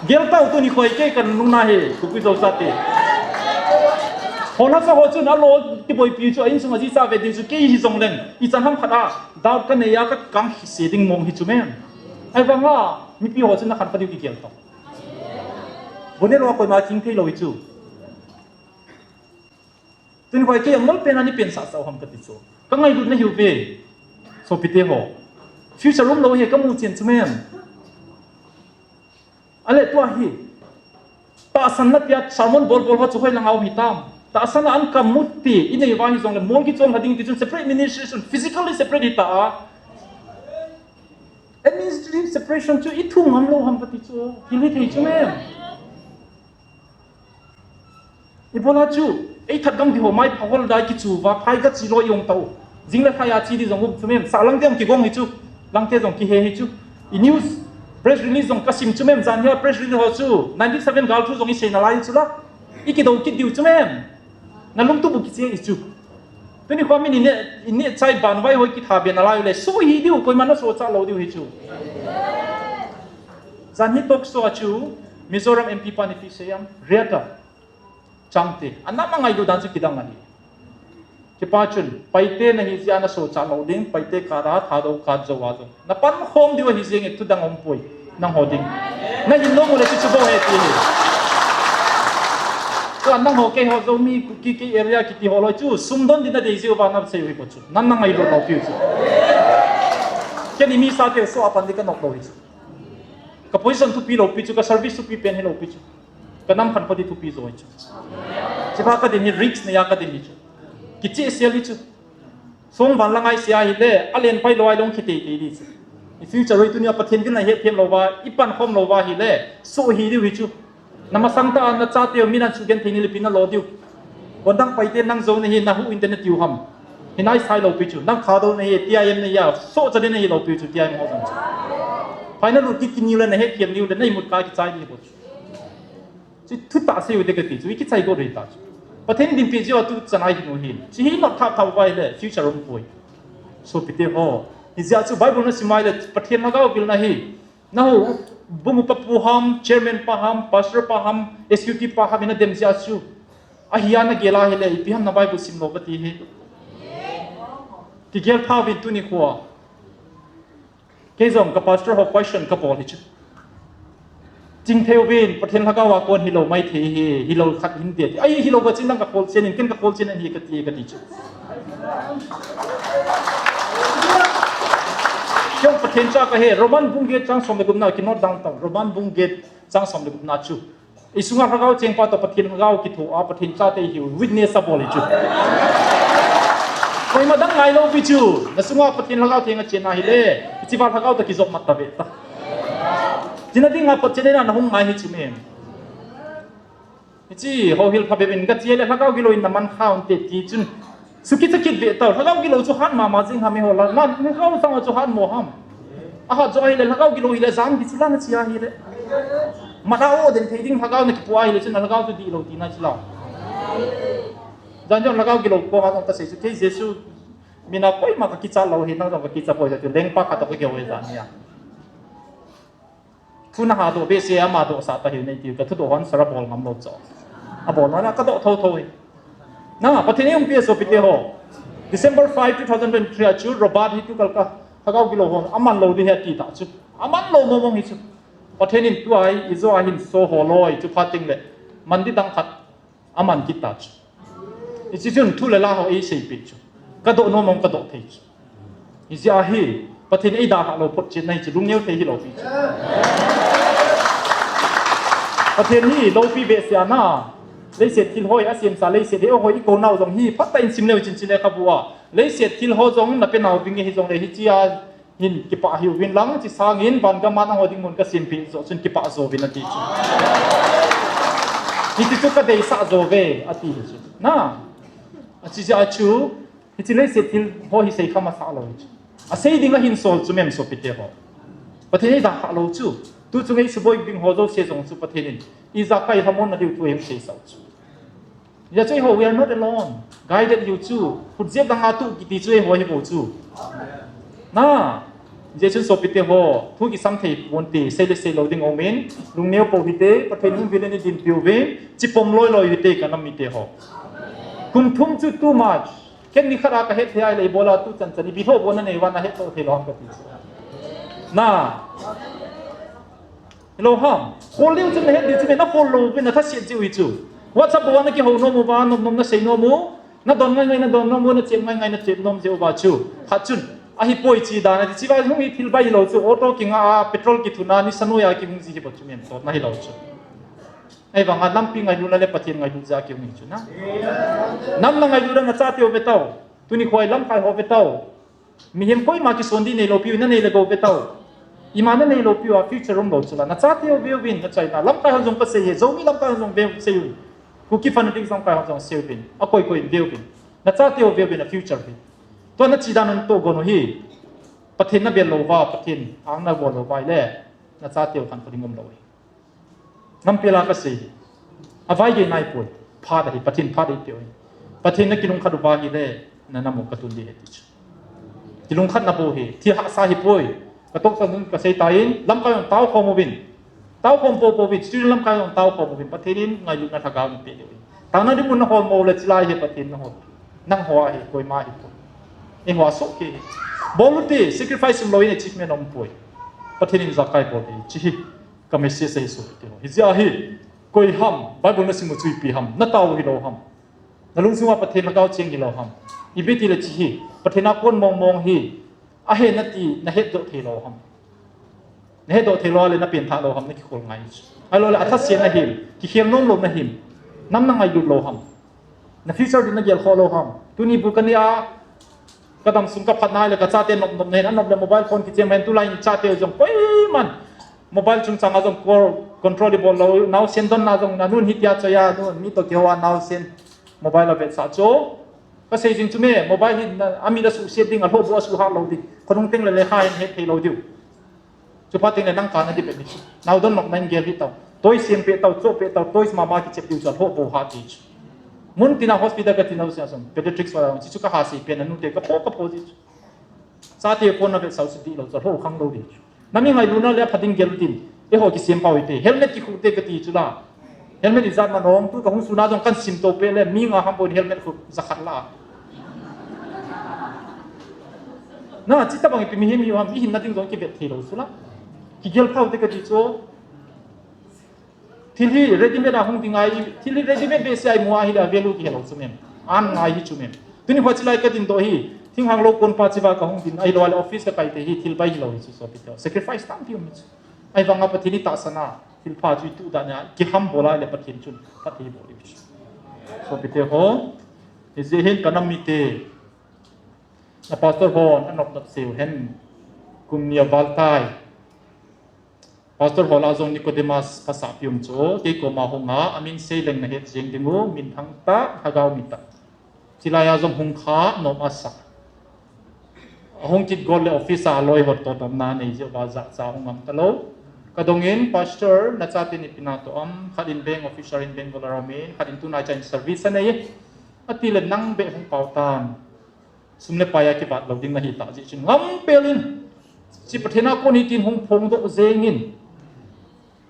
Gel tau tuni khoi kei kanung na hi, Kuki Zo chate. Hona sa ho chu nalo kiboipi chu a insung a jisa ve ding chu kei hijongleng. Ichan ham khat a, doubt kanei a kakang hise ding mong hi chu mem. Ahivanga, mipi ho chu nakhan kha diu kigel tau. Bonelo a koima ching thei lou hi chu. Tuni khoi kei angol pen a nei pensah sao ham kati chu. Kangailutna hiu ve. Sopite ho. Future umlou hi kamu chen chu mem. Ale tua hi. Tahsanna tia sermon bol bol ho chu hoilanga um hitam. Tahsanna an kam mu ti inei uva hijongle mol kichom lha ding ti chun separate administration, physically separate hita a. Administrative separation chu ithu ngam lou ham kati chu. Hil hithei chu mem. Ibola chu, eithat gam di ho mai phahol dai kichu uva, phai kachi lou ium tau. Jing le phai a chi di jong um chu mem, sahlang te jong kigong hi chu, Langte jong kihe hi chu. I news, press release jong kasim chu mem, jan hia press release ho chu, ninety seven gal thu jong isei nalai chu la. Ikidou kit diu chu mem. Nalungtup u kicheng i chu. Tuni kho min ineh, ineh chai ban vai hoi kitha be nalai u le, so hi diu, koima naso cha lou diu hi chu. Jan hi talk show a chu, Mizoram M P pan ipi sei am, Riata. Changte, anam a ngailut dan chu kidang ahi. Kipa chun, Paite nahi jeh a nasohcha lou ding, Paite khat a Thadou khat jou a jong. Napan khom diu ahi jeng e, thudang umpoi, nangho ding. Nahin nom u le chu chu bou ahi ti hi. Tua nangho keiho Zomi Kuki kei area kiti ho loi chu, sum don ding nadei jeh uva nasei u hi bou chu. Nang nangailut lou piu chu. Kei ni mi sa teu soh a pan ding kanop lou hi chu. Ka position thupi lou pi chu, ka service thupi pen hilou pi chu. Ka nam khankho ding thupi jo hi chu. Chipha kadin hi risk nei a kadin hi chu. Kicheh sel hi chu. Song van la ngai sia hile, alen pai lou a ilong khe teitei ding chu. I future hi tunia Pathen vil na hethem lou va, i pan khom lou va hile, soh hi diu hi chu. Namasang tah a nachate u min an sugen thei ni le ipi nalo diu. Kon dang Paite nang jou nahi nahu in te natiu ham. Hinai sai lou pi chu. Nang Thadou nahi, T I M nahi a, sohcha ding nahi lou pi chu, T I M ho jong chu. Phai nalut kit kit niu le nahet khem niu le naimut ka kichai ni bou chu. Chu thutah sei u te kati chu, i kichai go rei ta chu. Pathen dinpi jeh a tu chan a i hin u hin. Chu hi not thap thap uva hile, future umpoi. Sopite ho. Hijeh a chu Bible nasim a hile, Pathen lhagao vil nahi. Nahu, bung upa pu ham, chairman pa ham, pastor pa ham, executive pa ham, ina dem jeh a chu. Ahi a nagel a hile, ipi ham na Bible sim lou kati hi. Kigel pha uvin tuni khoa. Kei jong ka pastor ho question kabol hi chu. Chingthei uvin, Pathen lhagao a kon hilou maithei hi, hilou khat hin ti ti. Ai, hilou kaching lang kakholchen in, ken kakholchen in ahi kati, kati chu. Kei jong Pathen cha kahi, Roman bung get chang som le gupna, ki note down tau. Roman bung get chang som le gupna chu. I sunga lhagao chengpa toh Pathen lhagao kitho a, Pathen chate hiu, witness abol hi chu. Koima dang ngailou pi chu. Na sunga Pathen lhagao theng achen ahile, hichea lhagao toh kijop mat tave ta. Tina dinga Pathen in nahung ngai hi chu me. Hiche houhil phabep in kache le lhagao gilou in naman kha unte ti chun. Suki chakit ve tau, lhagao gilou chu hat mama jing ham eiho la, na lhagao sang chu hat mo ham. Ahat jo ahile lhagao gilou hile jam kichu la nache ahile. Mat a o den thei ding lhagao nakipu ahile chun na lhagao chu dihlou tina chu lau. Jan jong lhagao gilou koma jong kasei chu kei Jesu mina koima kakichat lou hi nang jong kakichat poi chu lengpa khat toh kagel hi jan nia. Thu nahadoh behseh a, ama dohsah ta hiu nei tiu, ka thudoh hon sara bol ngam lou chu. Abol na, na kadoh thotho hi. Na, Pathen in eihung pe sopite ho. December five, two thousand twenty-three a chu, Robert hi tu kalka, lhagao gilou hon, aman lou ding ahi ati ta chu. Aman lou mong mong hi chu. Pathen in tua hi, ijo a hin so ho loi, chu phat teng le. Man ding dang khat. Aman kit ta chu. Hiche chun thu le la ho eiseipeh chu. Kadoh nom mong kadoh thei chu. Hijeh a hi, Pathen eidalhah lou photchetna hi chu, lungneo thei hilou pi chu. Pathen hi loupi behseh a na, leiset thil hoi asemsa, leiset hi hoi ikou nau jong hi, phatah in sim leu chin chin e khabu a. Leiset thil ho jong napenau ding hi jongle hichea, Hin kipah hiuvin lang, hiche sangin van gam a nangho ding mun kasempeh joh chun kipah jouvin ati chu. Hiti chu kadeisah jouve, ati hi chu. Na, achi jeh a chu, hiche leiset thil ho hi seikham asah lou hi chu. Asei ding ahin sol chu mem sopite ho. Pathen in eidalhah lou chu. Tu chung eisuboi ding ho jouse jong chu Pathen in. Ijakai lhamonna diu thu eihung seisah u chu. Hijeh chun eiho, we are not alone. Guided hiu chu, khutjep dang a tu kiti chu eiho hi bou chu. Na, hijeh chun sopite ho, thu kisam thei ponte, sei le sei lou ding aumin, lungneo pou hite, Pathen hung vil in eidinpiu vin, chipom loi loi hite ka nam mite ho. Kum thum chu too much. Ken nikhat a kahet thei ahile ibola tu chan chan, ipi thoh bol nanei uva nahet thei lou ham kati chu. Na. Hello ham. Khol leu chun nahet diu chu me, nakhol lou uvin nathaset jiu hi chu. WhatsApp bou a nakihou nom uva, nom nom nasei nom u. Nadon ngai ngai nadon nom u, nachep ngai ngai nachep nom jeh uva chu. Khat chun, ahipoi chi dan ati, chiva hung hi thil bai hilou chu. Auto kinga a, petrol kithun a, nisa noi a kihung ji hi bou chu mem totna hilou chu. Ahivanga lampi ngailutna le Pathen ngailut jeh a kihung hi chu na. Nam nangailut a nachateu ve tau. Tuni khoi lamkai ho ve tau. Mihem koima kisondih neilou piu, nanei le gou ve tau. Ima nanei lou piu a future umlou chu la. Nachateu veuvin, nachaina. Lamkai hon jong kasei e, Zomi lamkai hon jong veu sei uvin. Kuki fanatic lamkai hon jong sei uvin. Akoi koi in veuvin. Nachateu veuvin a future hi. Tua nachi dan un tohgon u hi. Pathen nabel lou uva, Pathen ang nabol lou uva ahile. Nachateu khankho ding umlou hi. Nampi la kasei hi. Avaigei naipoi. Phat ahi, Pathen phat eipeh u ahi. Pathen nakilungkhat uva ahile, nanam u katun ding ahi ti chu. Kilungkhatna bou hi, thil hahsa ahipoi. Katoh tah in kasei tan, lamkai jong taokhom uvin. Taokhom poupou vin, student lamkai jong taokhom uvin. Pathen in ngailutna lhagao eipeh diu ahi. Thangna ding mun na hol mo le chilai hi Pathen na hol. Nangho ahi, koima ahipoi. Eiho a soh kei hi. Bol ute, sacrifice umlou in achievement aumpoi. Pathen in jakai bol hi, hiche hi ka message ahi sopi teho. Hijeh a hi, koi ham, Bible na sim u chu ipi ham, na tao hilou ham. Na lungsunga Pathen lhagao cheng hilou ham. Ipi tile hiche hi, Pathen a kon mong mong hi, ahi nati, na hetdoh theilou ham. Na hetdoh theilou le na pengthah lou ham, na kikhol ngai chu. Ahilou le, athasen na him, kikhel nom lou na him. Nam na ngailut lou ham. Na future ding na gel khoh lou ham. Tuni bu ka ni a, ka damsung ka phat nai le ka chate nop nop na hin, anop le mobile phone kichem hen, tulai in chate jong koiman mobile chungchang a jong call control ibol lou, naosen donna jong na nun hitia choi a, nun mi toh kihou a naosen mobile avetsah chu. Ka sei jing chu me, mobile hi na, ami la suhset ding, alhoh bou asuhhat lou ding. Khonung teng le lekha hin het thei lou diu. Chuphat teng le nang kana ding bep ni chu. Nao don nok nang gel hi tao. Toys sem peh tao, cho peh tao, toys mama kichep diu chu alhoh bou hat ding chu. Mun tina hospital ka tina usia som. Pediatrics wala chu chu ka ha sei pen anu te ka pho ka pho ding chu. Chate phone na vetsah u chu dihlou chu alhoh khang lou ding chu. Na mi ngailutna le apha ding gel tin. Eiho kisem pau hite. Helmet kikhu te kati chu la. Helmet ijat man ong, tu ka hung suna jong kan sim to peh le, mi nga ham pon helmet khu jakhat la. Na, chuti bang ipi mihem hiu ham, ihinna ding jong kivet thei lou chu la. Kigel phau te kati chu. Thil hi ready made a hung ding ahi, thil hi ready made behseh a imu ahi le value kihe lou chu mem. An ngai hi chu mem. Tuni pha chilai ka ding doh hi, thinghang lou kon pa chiva ka hung ding ahilou le office ka kai te hi, thil bai hilou hi chu sopi teho. Sacrifice tampi um hi chu. Ahivanga Pathen itahsan a, thil pha chu itu dan a, kiham bol a le Pathen chun phatthei bol diu chu. Sopi teho, hijeh hin ka nam mite, na pastor hon anop nop seiu hen, kum ni aval tai. Pastor ho lah a jong Nicodemus phasahpi um chu, kei koma hung a, amin sei leng na het jeng ding u, minthang tah, lhagao mi tah. Chilai a jong hung kha nom asa. Ahung kit got le office a aloi ho tohdomna nei jeh uva jahcha hung ngam talou. Ka dong in, Pastor, na chate ni ipi natoh am, khat in bank officer in Bangalore a um in, khat in tunai chan service anei. Ati le nang beh hung pao tan. Sum le pai a kivat lou ding nahi tah jeh chun ngam pel in. Hiche Pathen a kon hi tin hung phongdoh jeng in.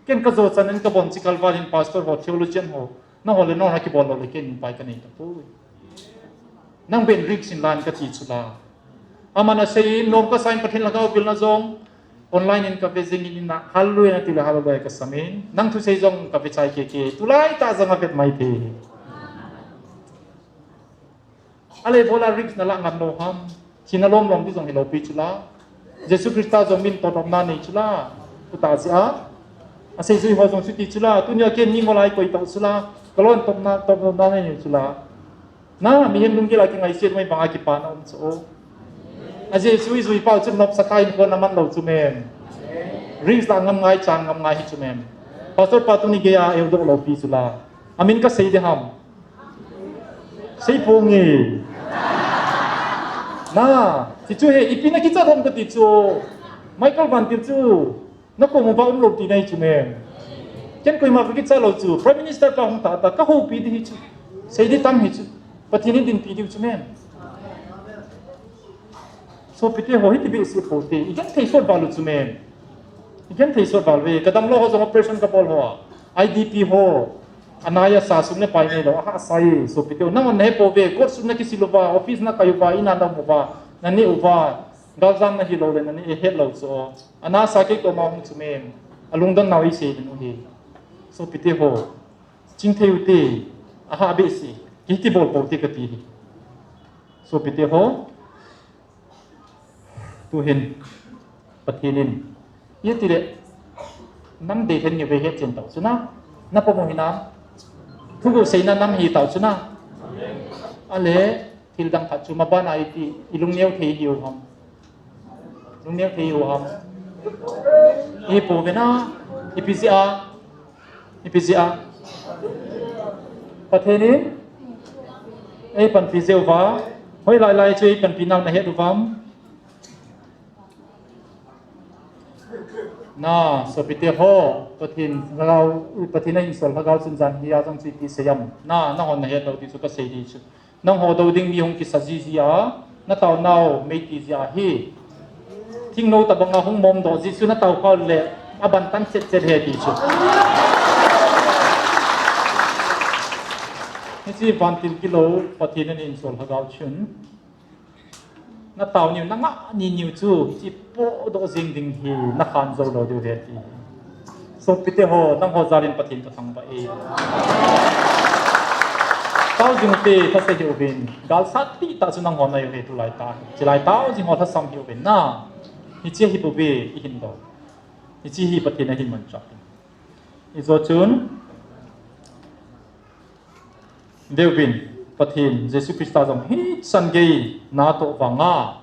Ken ka jo chan in ka bon chi kalval in pastor ho, theologian ho. Nangho le nangho kibol lou le ken pai ka nei tapoi. Nang beh in risk in la in kati chu la. Aman asei in nom kasa in Pathen lhagao pilna jong. Online in ka ve jing in na hallelujah na ti le hallelujah ka sam in. Nang thusei jong ka ve chai kei kei. Tulai tah jong a vet mai thei. Ahile ibola risk na lah ngam lou ham. Thina lom lom ding jong hilou pi chu la. Jesu Christa jong min tohdomna nei chu la. Tuta jeh a. Aseijui ho jong chuti chu la. Tunia ken mi ngol a ikoi tau chu la. Ka lon tohna, tohdomna nei chu la. Na, mihem lunggel a kingaiset mai bang a kipana um chu. A Jesu ijui pau chu nopsa kha in kon aman lou chu mem. Risk lah ngam ngai, chan ngam ngai hi chu mem. Pastor pa tuni gei a eidoh lou pi chu la. Amin ka sei ding ham. Sei ponge. Na, ti chu he, ipi na kichat ham kati chu. Michael Van Til chu. Na kom uva umlou tina hi chu mem. Ken koima ka kichat lou chu. Prime Minister pa hung tah tah ka houpi ding hi chu. Sei ding tam hi chu. Pathen in dinpi diu chu mem. Sopite ho hiti behseh pote. Igenthei sot val u chu mem. Igenthei sot val ve. Ka damlou ho jong operation ka bol ho a. I D P ho. Anai a sa sum le pai neilou. Aha sai sopite ho. Nang on na he pouve. Court sum na kisil uva. Office na kai uva. Ina na um uva. Na neh uva. Galjam na hilou le na neh hetlou chu. Ana sa kei koma hung chu mem. Alungdon nau isei ding u hi. Sopite ho. Chingthei ute. Aha behseh. Kiti bol pote kati hi. Sopite ho. Tuhin Pathen in, iti le, nam dei then nge ve het chen tau chu na, na pomo hinam, thugu seina nam hi tau chu na, ale, thil dang khat chu ma bana iti, ilungneo thei hiu ham, lungneo thei hiu ham, ipo ve na, ipi jeh a, Ipi jeh a? Pathen in eipanpi jeh uva, hoilai lai chu eipanpi nau na het uvam? Na, sopite ho, Pathen lhagao, Pathen a insol lhagao chun jan hia jong chu ipi seiyam? Na, nahon na het lou ti chu ka sei di chu. Nangho dou ding mi hung kisa jiji a, na taonau meiti jeh a hi. Thingnou tabang a hung mom doh ji chu na tao khol le, aban tan chet chet he ti chu. Hiche vantil kilou Pathen in einsol lhagao chun, na tao niu, na ngah ni niu chu hiche podoh jing ding hi na khan jou lou diu ahi ti. Sopite ho, nangho jal in Pathen ka thangvah e. Tao jing ute, thase hih uvin. Gal sat tah tah chu nangho nahiu ahi tulai tah. Chulai tao jing ho lhasam hih uvin na. Hiche hi bou ve, i hin doh. Hiche hi Pathen ahin manchah. Ijou chun, veuvin, Pathen, Jesu Christa jong hichan gei natoh vanga,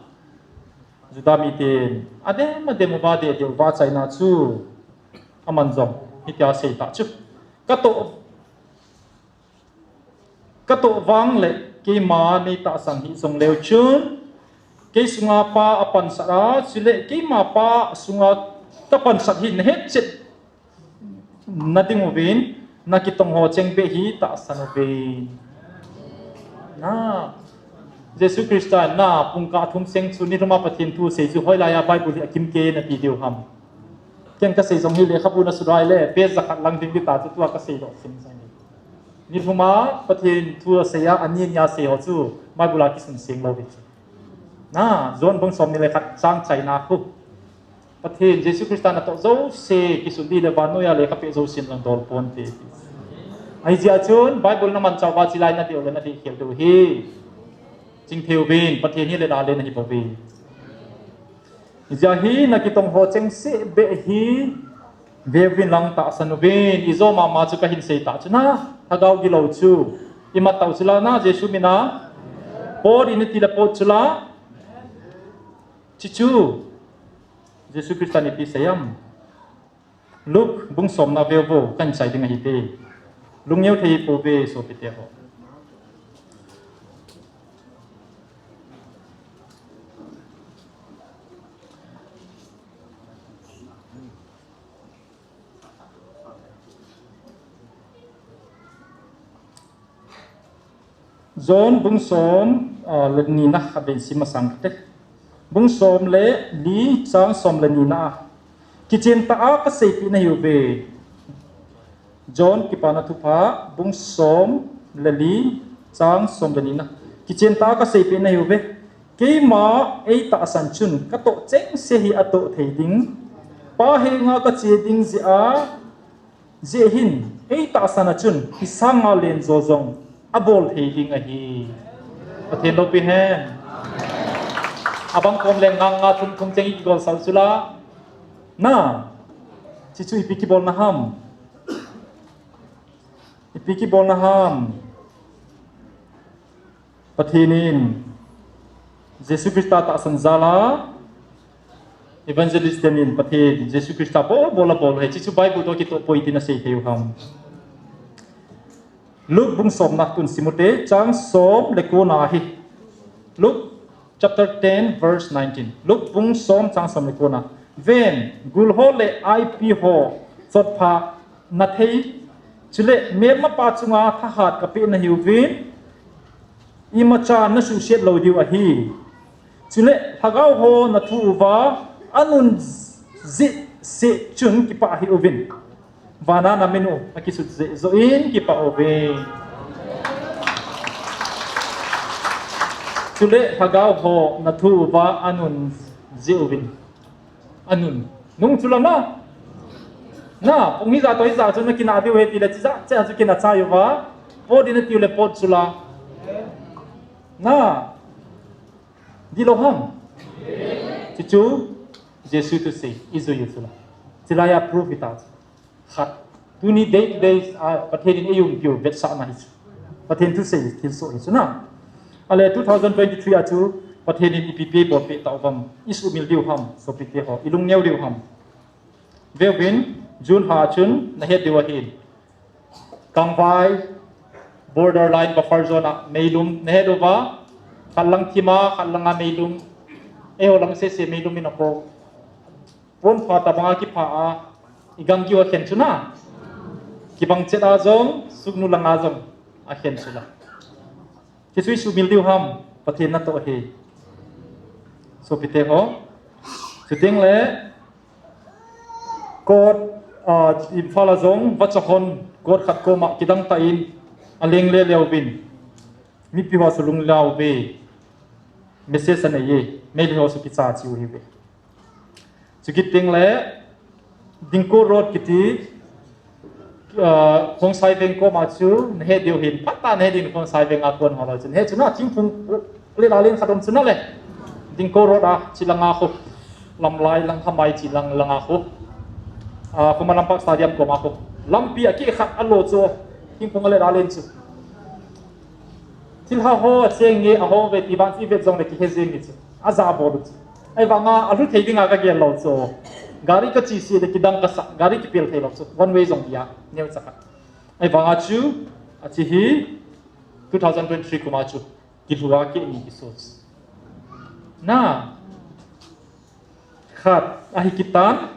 Juda miten adem adem uva dehdeh uva achaina chu aman jong hitia asei tah chu. Ka toh, ka toh vang le keima nei tahsan hih jong leu chun, kei sunga Pa apansat a, chule keima Pa sunga ka pansat hi nahet chet na ding uvin, na kitong ho cheng beh hi tahsan uvin. Na, Jesu Christa na pungkah thum seng chu nilhum a Pathen thu asei chu hoilai a Bible hi akim kei nati diu ham. Ken kasei jong hi lekhabu na sudai le, page jakhat lang ding ding ta chu tua kasei doh seng seng hi. Nilhum a Pathen thu asei a, ani nia asei ho chu Bible a kisun seng lou ding chu. Na, John bung somni le khat chang chaina khu. Pathen, Jesu Christa natoh jouse kisun ding le vannoi a lekha peh jousen lang dol ponte. Ahijeh chun Bible na manchah uva chilai nadei u le nadei khel diu hi. Chingthei uvin, Pathen hi le na le nahi bou ve. Hijeh hin na kitong ho chengse beh hi veuvin lang tahsan uvin, ijou mama chu kahin sei tah chu na, lhagao gilou chu imat tau chula na, Jesu mina, pot in ati le pot chula. Chuchu Jesu Christa in ipi asei em? Luke bung somna veu vo, kahin chai ding ahi te. Lungneo thei pou ve, sopite ho. John bung som, ah, le nina khatvei sim masang te. Bung som le li chang som le nina a. Kichen tah a kaseipeh nahiuve. John Kipana Thupha bung som le li chang som le nina. Kichen tah a kaseipeh nahiuve. Keima eitahsan chun katoh chengse hi atoh thei ding. Pa henga kache ding jeh a, jeh hin eitahsan a chun kisanga lenjo jong abol thei ding ahi. Pathen loupi hen. Abang kom le nga nga thum thum cheng ikigol sau chula. Na, chuchu ipi kibolna ham? Ipi kibolna ham? Pathen in Jesu Christa tahsan jal a, evangelist tenin Pathen Jesu Christa bol bol abol u ahi, chuchu Bible toh kitoh poi tin asei thei u ham? Luke bung somna tun simute, chang som le kona hi. Luke chapter ten, verse nineteen. Luke bung som chang som le kona. Ven, gul ho le aipi ho chotpha nathei, chule melmapa chunga thahat kapeh nahiuvin, imacha nasuhset lou diu ahi. Chule lhagao ho nathu uva anun jeh seh chun kipah hih uvin. Vana namin u akisut jeh joh in kipah uve. Chule lhagao ho nathu uva anun jeh uvin. Anun. Nung chula na. Na, pung hija toh hija chu nakinah diu ahi tile, chijat cheh a chu kinah chai uva. Pot in atiu le pot chula. Na. Dihlou ham? Chuchu Jesu thusei ijui u chula. Chilai a proof hita chu. Khat. Tuni day to day a Pathen in eiumpiu vetsahna hi chu. Pathen thusei thilsoh hi chu na. Ale two thousand twenty-three a chu Pathen in ipi ipi eibolpeh tauvam, isuhmil diu ham, sopite ho, ilungneo diu ham? Veuvin, June lha chun nahet diu ahin. Kangvai, borderline buffer zone a meilum, nahet uva, khat lang thim a, khat lang a meilum, eiho lang sese meilum in apo. Ponpha tabang a kipha a, igang kiu akhen chu na. Kibang chet a jong, sugnu lang a jong, akhen chu la. Chuchu isuhmil diu ham, Pathen natoh ahi. Sopite ho. Chuteng le, court, ah, Imphal a jong, vachahon, court khat koma kidang tah in, aleng le leo vin, mipi ho chu lunglau ve, message anei e, Meitei ho chu kicha chiu hi ve. Chukit teng le, Dingko Road kiti, uh, Khongsai Veng koma chu, nahe diu hin, phat ta nahe din Khongsai Veng a kon ho lo chu, nahe chu na, thingphung le la len khat um chu na le. Dingko Road a, chi langa khu, Lamlai lang khamai chi lang langa khu. Uh, Khuman Lampak Stadium koma khu. Lampi a kikhat a lo chu, thingphung le la len chu. Thilha ho acheng nge, aho ve ti vang chu ivet jong le kihe jeng nge chu. Aja bol u chu. Ahivanga alhu thei dinga kagel lou chu. Gari kache se le kidang kasa, gari kipel thei lou chu. One way jong dia, neo cha khat. Ahivanga chu, achi hi two thousand twenty-three kuma chu. Kilhua keni kiso chu. Na. Khat, ahi kitan.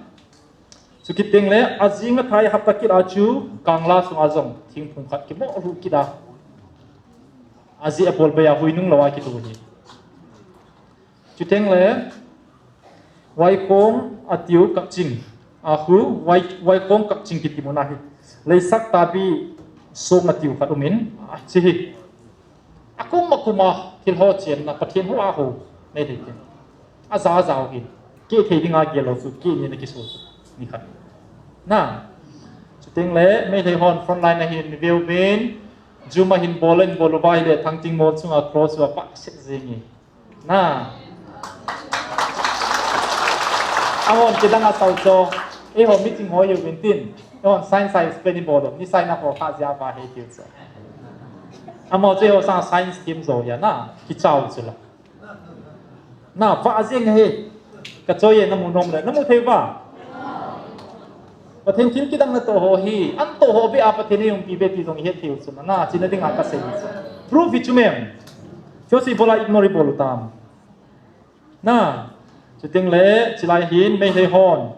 Chukit teng le, ajing athai hapta kit a chu, Kangla sunga jong, thingphung khat kimo lhu kit a. Aji abol bei a hui nung lou a kitu hi. Chuteng le, Waikhong atiu Kakching. A khu, Wai, Waikhong Kakching kiti mun ahi. Leisak Tabi Song atiu khat umin, achi hi. Akum akum a thil ho chenna, Pathen ho a ho, nei thei te. Aja aja u hin. Kithei dinga gel lou chu, kini na kiso chu. Ni khat. Na. Chuteng le, Meitei hon frontline a hin, veu vin, Zoom a hin bol in bol uva hile, Thangting mol chunga cross uva pa set jeng e. Na. Ahon kidang a tau cho, eiho meeting ho hiu vin tin, eihon science a explain in bol u, ni science a ho kha jia va he tiu cho. Amo chu eiho sang science team jo ya na, kichau chu la. Na, va jeng he. Ka choi e, namu nom le, namu thei va. Pathen thil kidang natoh ho hi, anatoh ho beh a Pathen eiumpi ve ti jong ihet thei u chu na, china dinga kasei u chu. Proof hi chu mem. Chu si bola ignore bol u tam. Na, chuteng le, chilai hin, Meitei hon.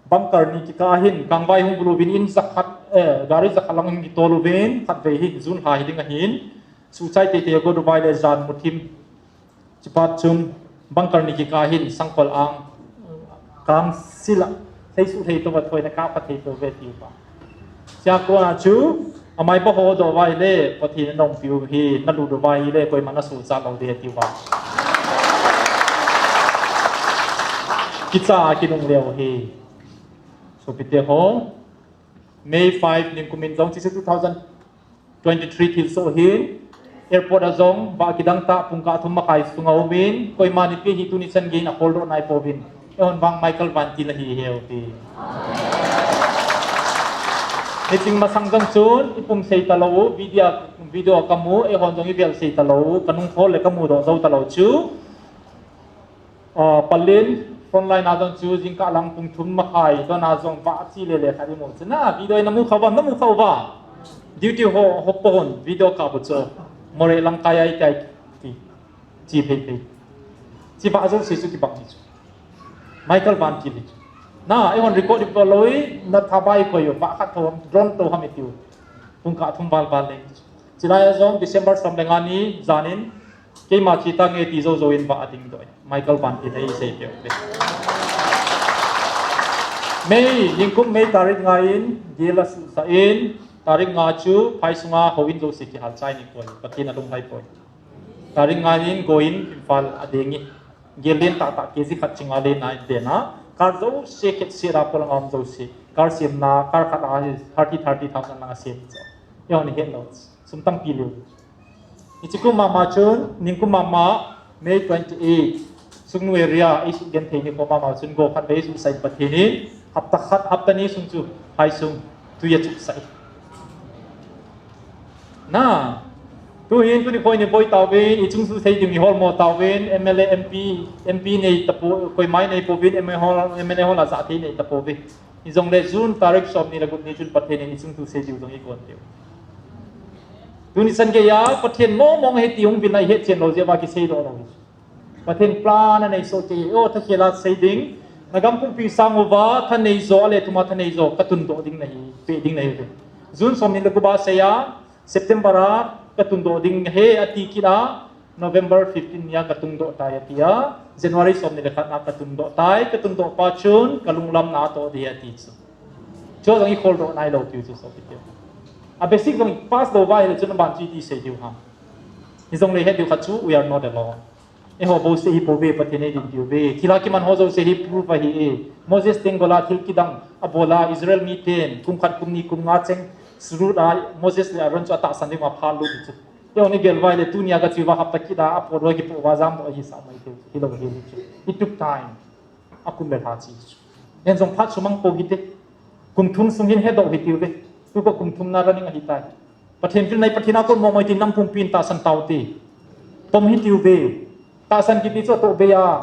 Bunker ni kikah a hin, Kangvai hung bulu vin in jakhat, eh, gari jakhat lang hung kitol uvin, khatvei hi, June lha hi ding ahin. Suchai teitei a go Dubai le jan muthim. Chipat chun bunker ni kikah hin sangkol ang kang sila thei su thei to va thoi na ka pa thei to ve tiu pa. Sia ko a chu amai ba ho do vai le Pathen nong piu hi na lu do vai le koima na su cha lo de tiu va. Kicha kinung leo hi. Sopite ho. May five ningkumin jong chi se two thousand twenty-three thil so hin airport a jong ba kidang ta pungkah thum makai sunga umin koima ni pi hi tuni chan gin a hol do nai povin. Eihon vang Michael Van Til ahi heu ti. Ni ching masang jong chun ipum sei ta lou video video kamu eihon jong ivel sei ta lou kanung thol le kamu do jo ta lou chu. Ah, Palin, frontline a jong chu, jingkah lang pung thum makai, don a jong va chi le le khat imu chu. Na, video na mu kha uva, na mu kha uva. Duty ho, ho pohon, video ka bu chu. More lang kai ai kai ti. Chi phei phei. Chi va jo si chu kibang ni chu. Michael Van Til chu. Na, eihon record ipo loi, na thabai ko yo, va khat tho, drone to ham itiu. Pungkah thum val val le. Chilai a jong December som le nga ni janin, keima chi ta nge ti jo jo in va a ding doi. Michael Van Til ei sei peh peh. May, ningkum May tarik nga in, gel a susa in, tarik nga chu, phai sunga ho in jo si kihal chai ni poi, Pathen a lunglhai poi. Tarik nga in, go in, Imphal a ding in. Gel len tah tah K G khat chinga len nai den a. Car jo se khet se ra pol ngam jo se. Car sem na, car khat a thirty, thirty thousand lang a sem jo. Yo ni het lo. Sum tampi leu. Ichi kum mama chun, ningkum mama, May twenty-eight. Sungnu area, ei su gen thei ni ko mama chun go khat vei su sai Pathen in. Hapta khat, hapta ni sung chu, hai sung, tui a chu sai. Na, tu hin tuni khoi ni boi tauvin, ichung su sei ding i hol mo tauvin, M L A, M P, M P nei tapo, koima nei pouvin, M L A hol, M L A hol a ja thei nei tapouvin. Ijong le June tarik som ni le gup ni chun Pathen in ichung su sei diu jong i kon diu. Tuni san geiya, Pathen mong mong he ti hung vil na i het chen lo jeh uva kisei doh lo. Pathen plan anei soh kei, o, thakhel a sei ding. Na gam pumpi sang uva, thanei jo, ale thuma thanei jo, ka tundoh ding nahi, pe ding nahi. June som ni le gup a sei a, September a, ka tundoh ding he, ati kit a, November fifteen ni a, ka tundoh tai ati a, January som ni le khat na, ka tundoh tai, ka tundoh pa chun, ka lunglam na toh ding ati chu. Chu jong i khol doh nai lo tiu chu so pi tiu. A basic jong pass lou va hile chun aban chu iti sei diu ham. Hijongle het diu khat chu, we are not alone. Eiho bouseh hi pouve, Pathen in eidin diu ve. Thilha kiman ho jouse hi proof ahi e. Moses teng gola thil kidang abol a, Israel miten kum khat, kum ni, kum nga cheng surut a, Moses le Aaron chu atahsan ding uva phat lut chu. Eiho ni gel va hile tunia kache uva hapta kit a, apot uva kipoh uva jamdoh ahi sah mai thei. Hilou ahi chu. It took time. Akum le lha che chu. Ken jong phat sumang pou hite. Kum thum sung hin hedoh hitiu ve. Tupa kum thum na running ahitai. Pathen pilna hi Pathen a kon mo mai tin nam pumpin tahsan taute. Pom hitiu ve. Tahsan kiti chu atoh bei a.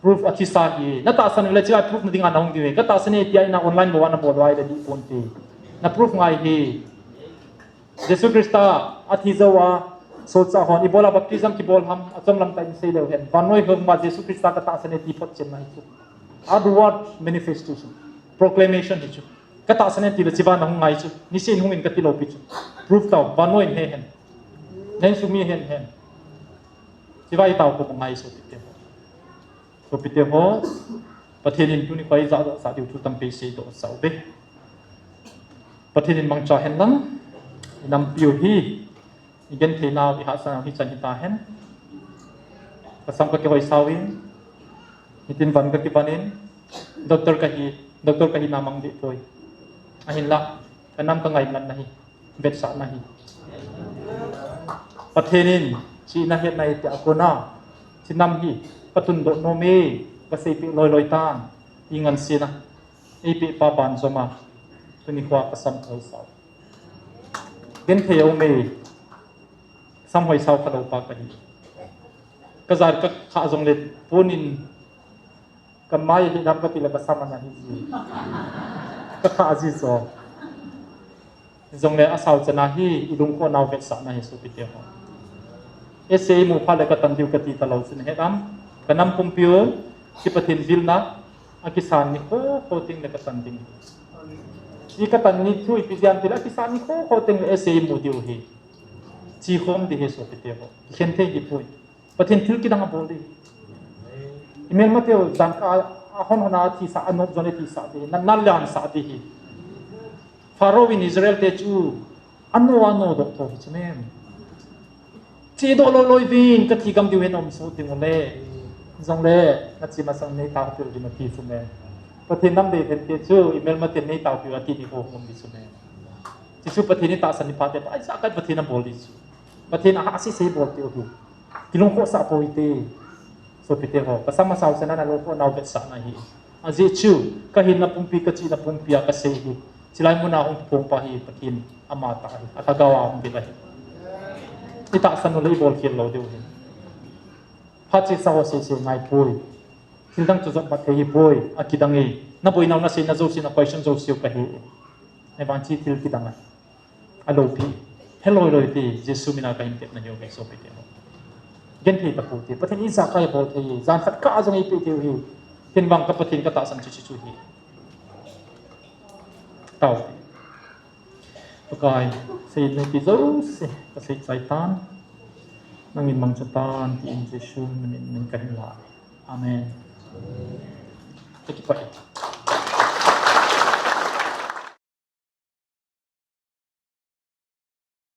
Proof athisa hi. Na tahsan le chia proof na dinga nahung diu ve. Katahsan e tia ina online bol a nabol uva le dih ponte. Na proof ngai hi. Jesu Christa athi jou a, solchah hon, ibola baptism kibol ham, achom lam tah in sei leu hen. Vannoi hung ma Jesu Christa katahsan e ti photchenna hi chu. Outward manifestation, proclamation hi chu. Katahsan e ti le chiva nahung ngai chu. Nisin hung in kati lou pi chu. Proof tao, vannoi in he hen. Nang sumi hen hen. Chiva itao ko ngai so ti te. Sopite ho, Pathen in tuni koi ja ja sa diu thu tampi seidoh sah uve. Pathen in mangcha hen lang, inampiu hi, igenthei nau, ihahsa nau hichan hita hen. Kasam kakihoi sao in, hitin van kakivan in, doctor kahi, doctor kahi na mang dih poi. Ahinla, kanam kangai man nahi. Vetsahna hi. Pathen in, chihna hetna hi tia kona, chinam hi, katundoh nom e, kaseipeh loiloi tan, ti ngansena, eipeh pa banjom a, tuni khoa kasam hoisao. Genthei aume, sam hoisao khalou pa kahi. Kaja kakhah jongle, ponin, Kamai hi dam kati le kasam ana hi ji. Kakha ji so. Jongle asao chana hi ilungkhoh nau vetsahna hi sopite ho. Ese imu phat le katan diu kati talou chun he dam. Kanam pumpiu, chi Pathen vilna, akisan nikho kho teng le katan ding. Chi katan ni thu ipi jam ti le akisan nikho kho teng le ese imu diu hi. Chi khom di hi sopite ho. Khen thei hi pui. Pathen thil kidang abol di. Imelmateu jangkah a hon hon a thisa, anop jong le thisa di. Na, na lian sa di hi. Pharaoh in Israel te chu ano ano doh tho hi chu mem. Chedoh loiloi vin kathi gam diu hin um so ding ule. Jongle nache masang nei tao pil di nati chu mem. Pathen nam dei then te chu imelmate nei tao pil ati di ho hom di chu mem. Chu chu Pathen itahsan ni phat te, aisa kai Pathen abol di chu. Pathen ahahsa sei bol teu hi. Kilungkhoh sah pou hite. Sopite ho. Kasam asao chana nalungkhoh nau vetsahna hi. Ajeh chu, kahinna pumpi, kachihna pumpi a kasei hi. Chilai muna hung pung pa hi Pathen ama tah hi. Alhagao a hung ding ahi. Itahsan u le ibol khel lou diu hi. Phat chesa ho sese ngai poi. Thil dang chu jot mat thei hi poi. Akidang e. Naboinau nasei na jouse na question jouse u kahi. Ahivang chi thil kidang ahi. Alopi. Heloi loi ti, Jesu mina kahin tepna hiuve sopite ho. Genthei tapou te. Pathen in ijakai bol thei. Jan khat kah jong eipeh thei u hi. Hinvang ka Pathen katahsan chu chu chu hi. Tao. Pakai, sei nei ti jouse, kasei chai tan. Nangin mangcha tan, tin Jesu min in kahin la. Amen. Kakipah e.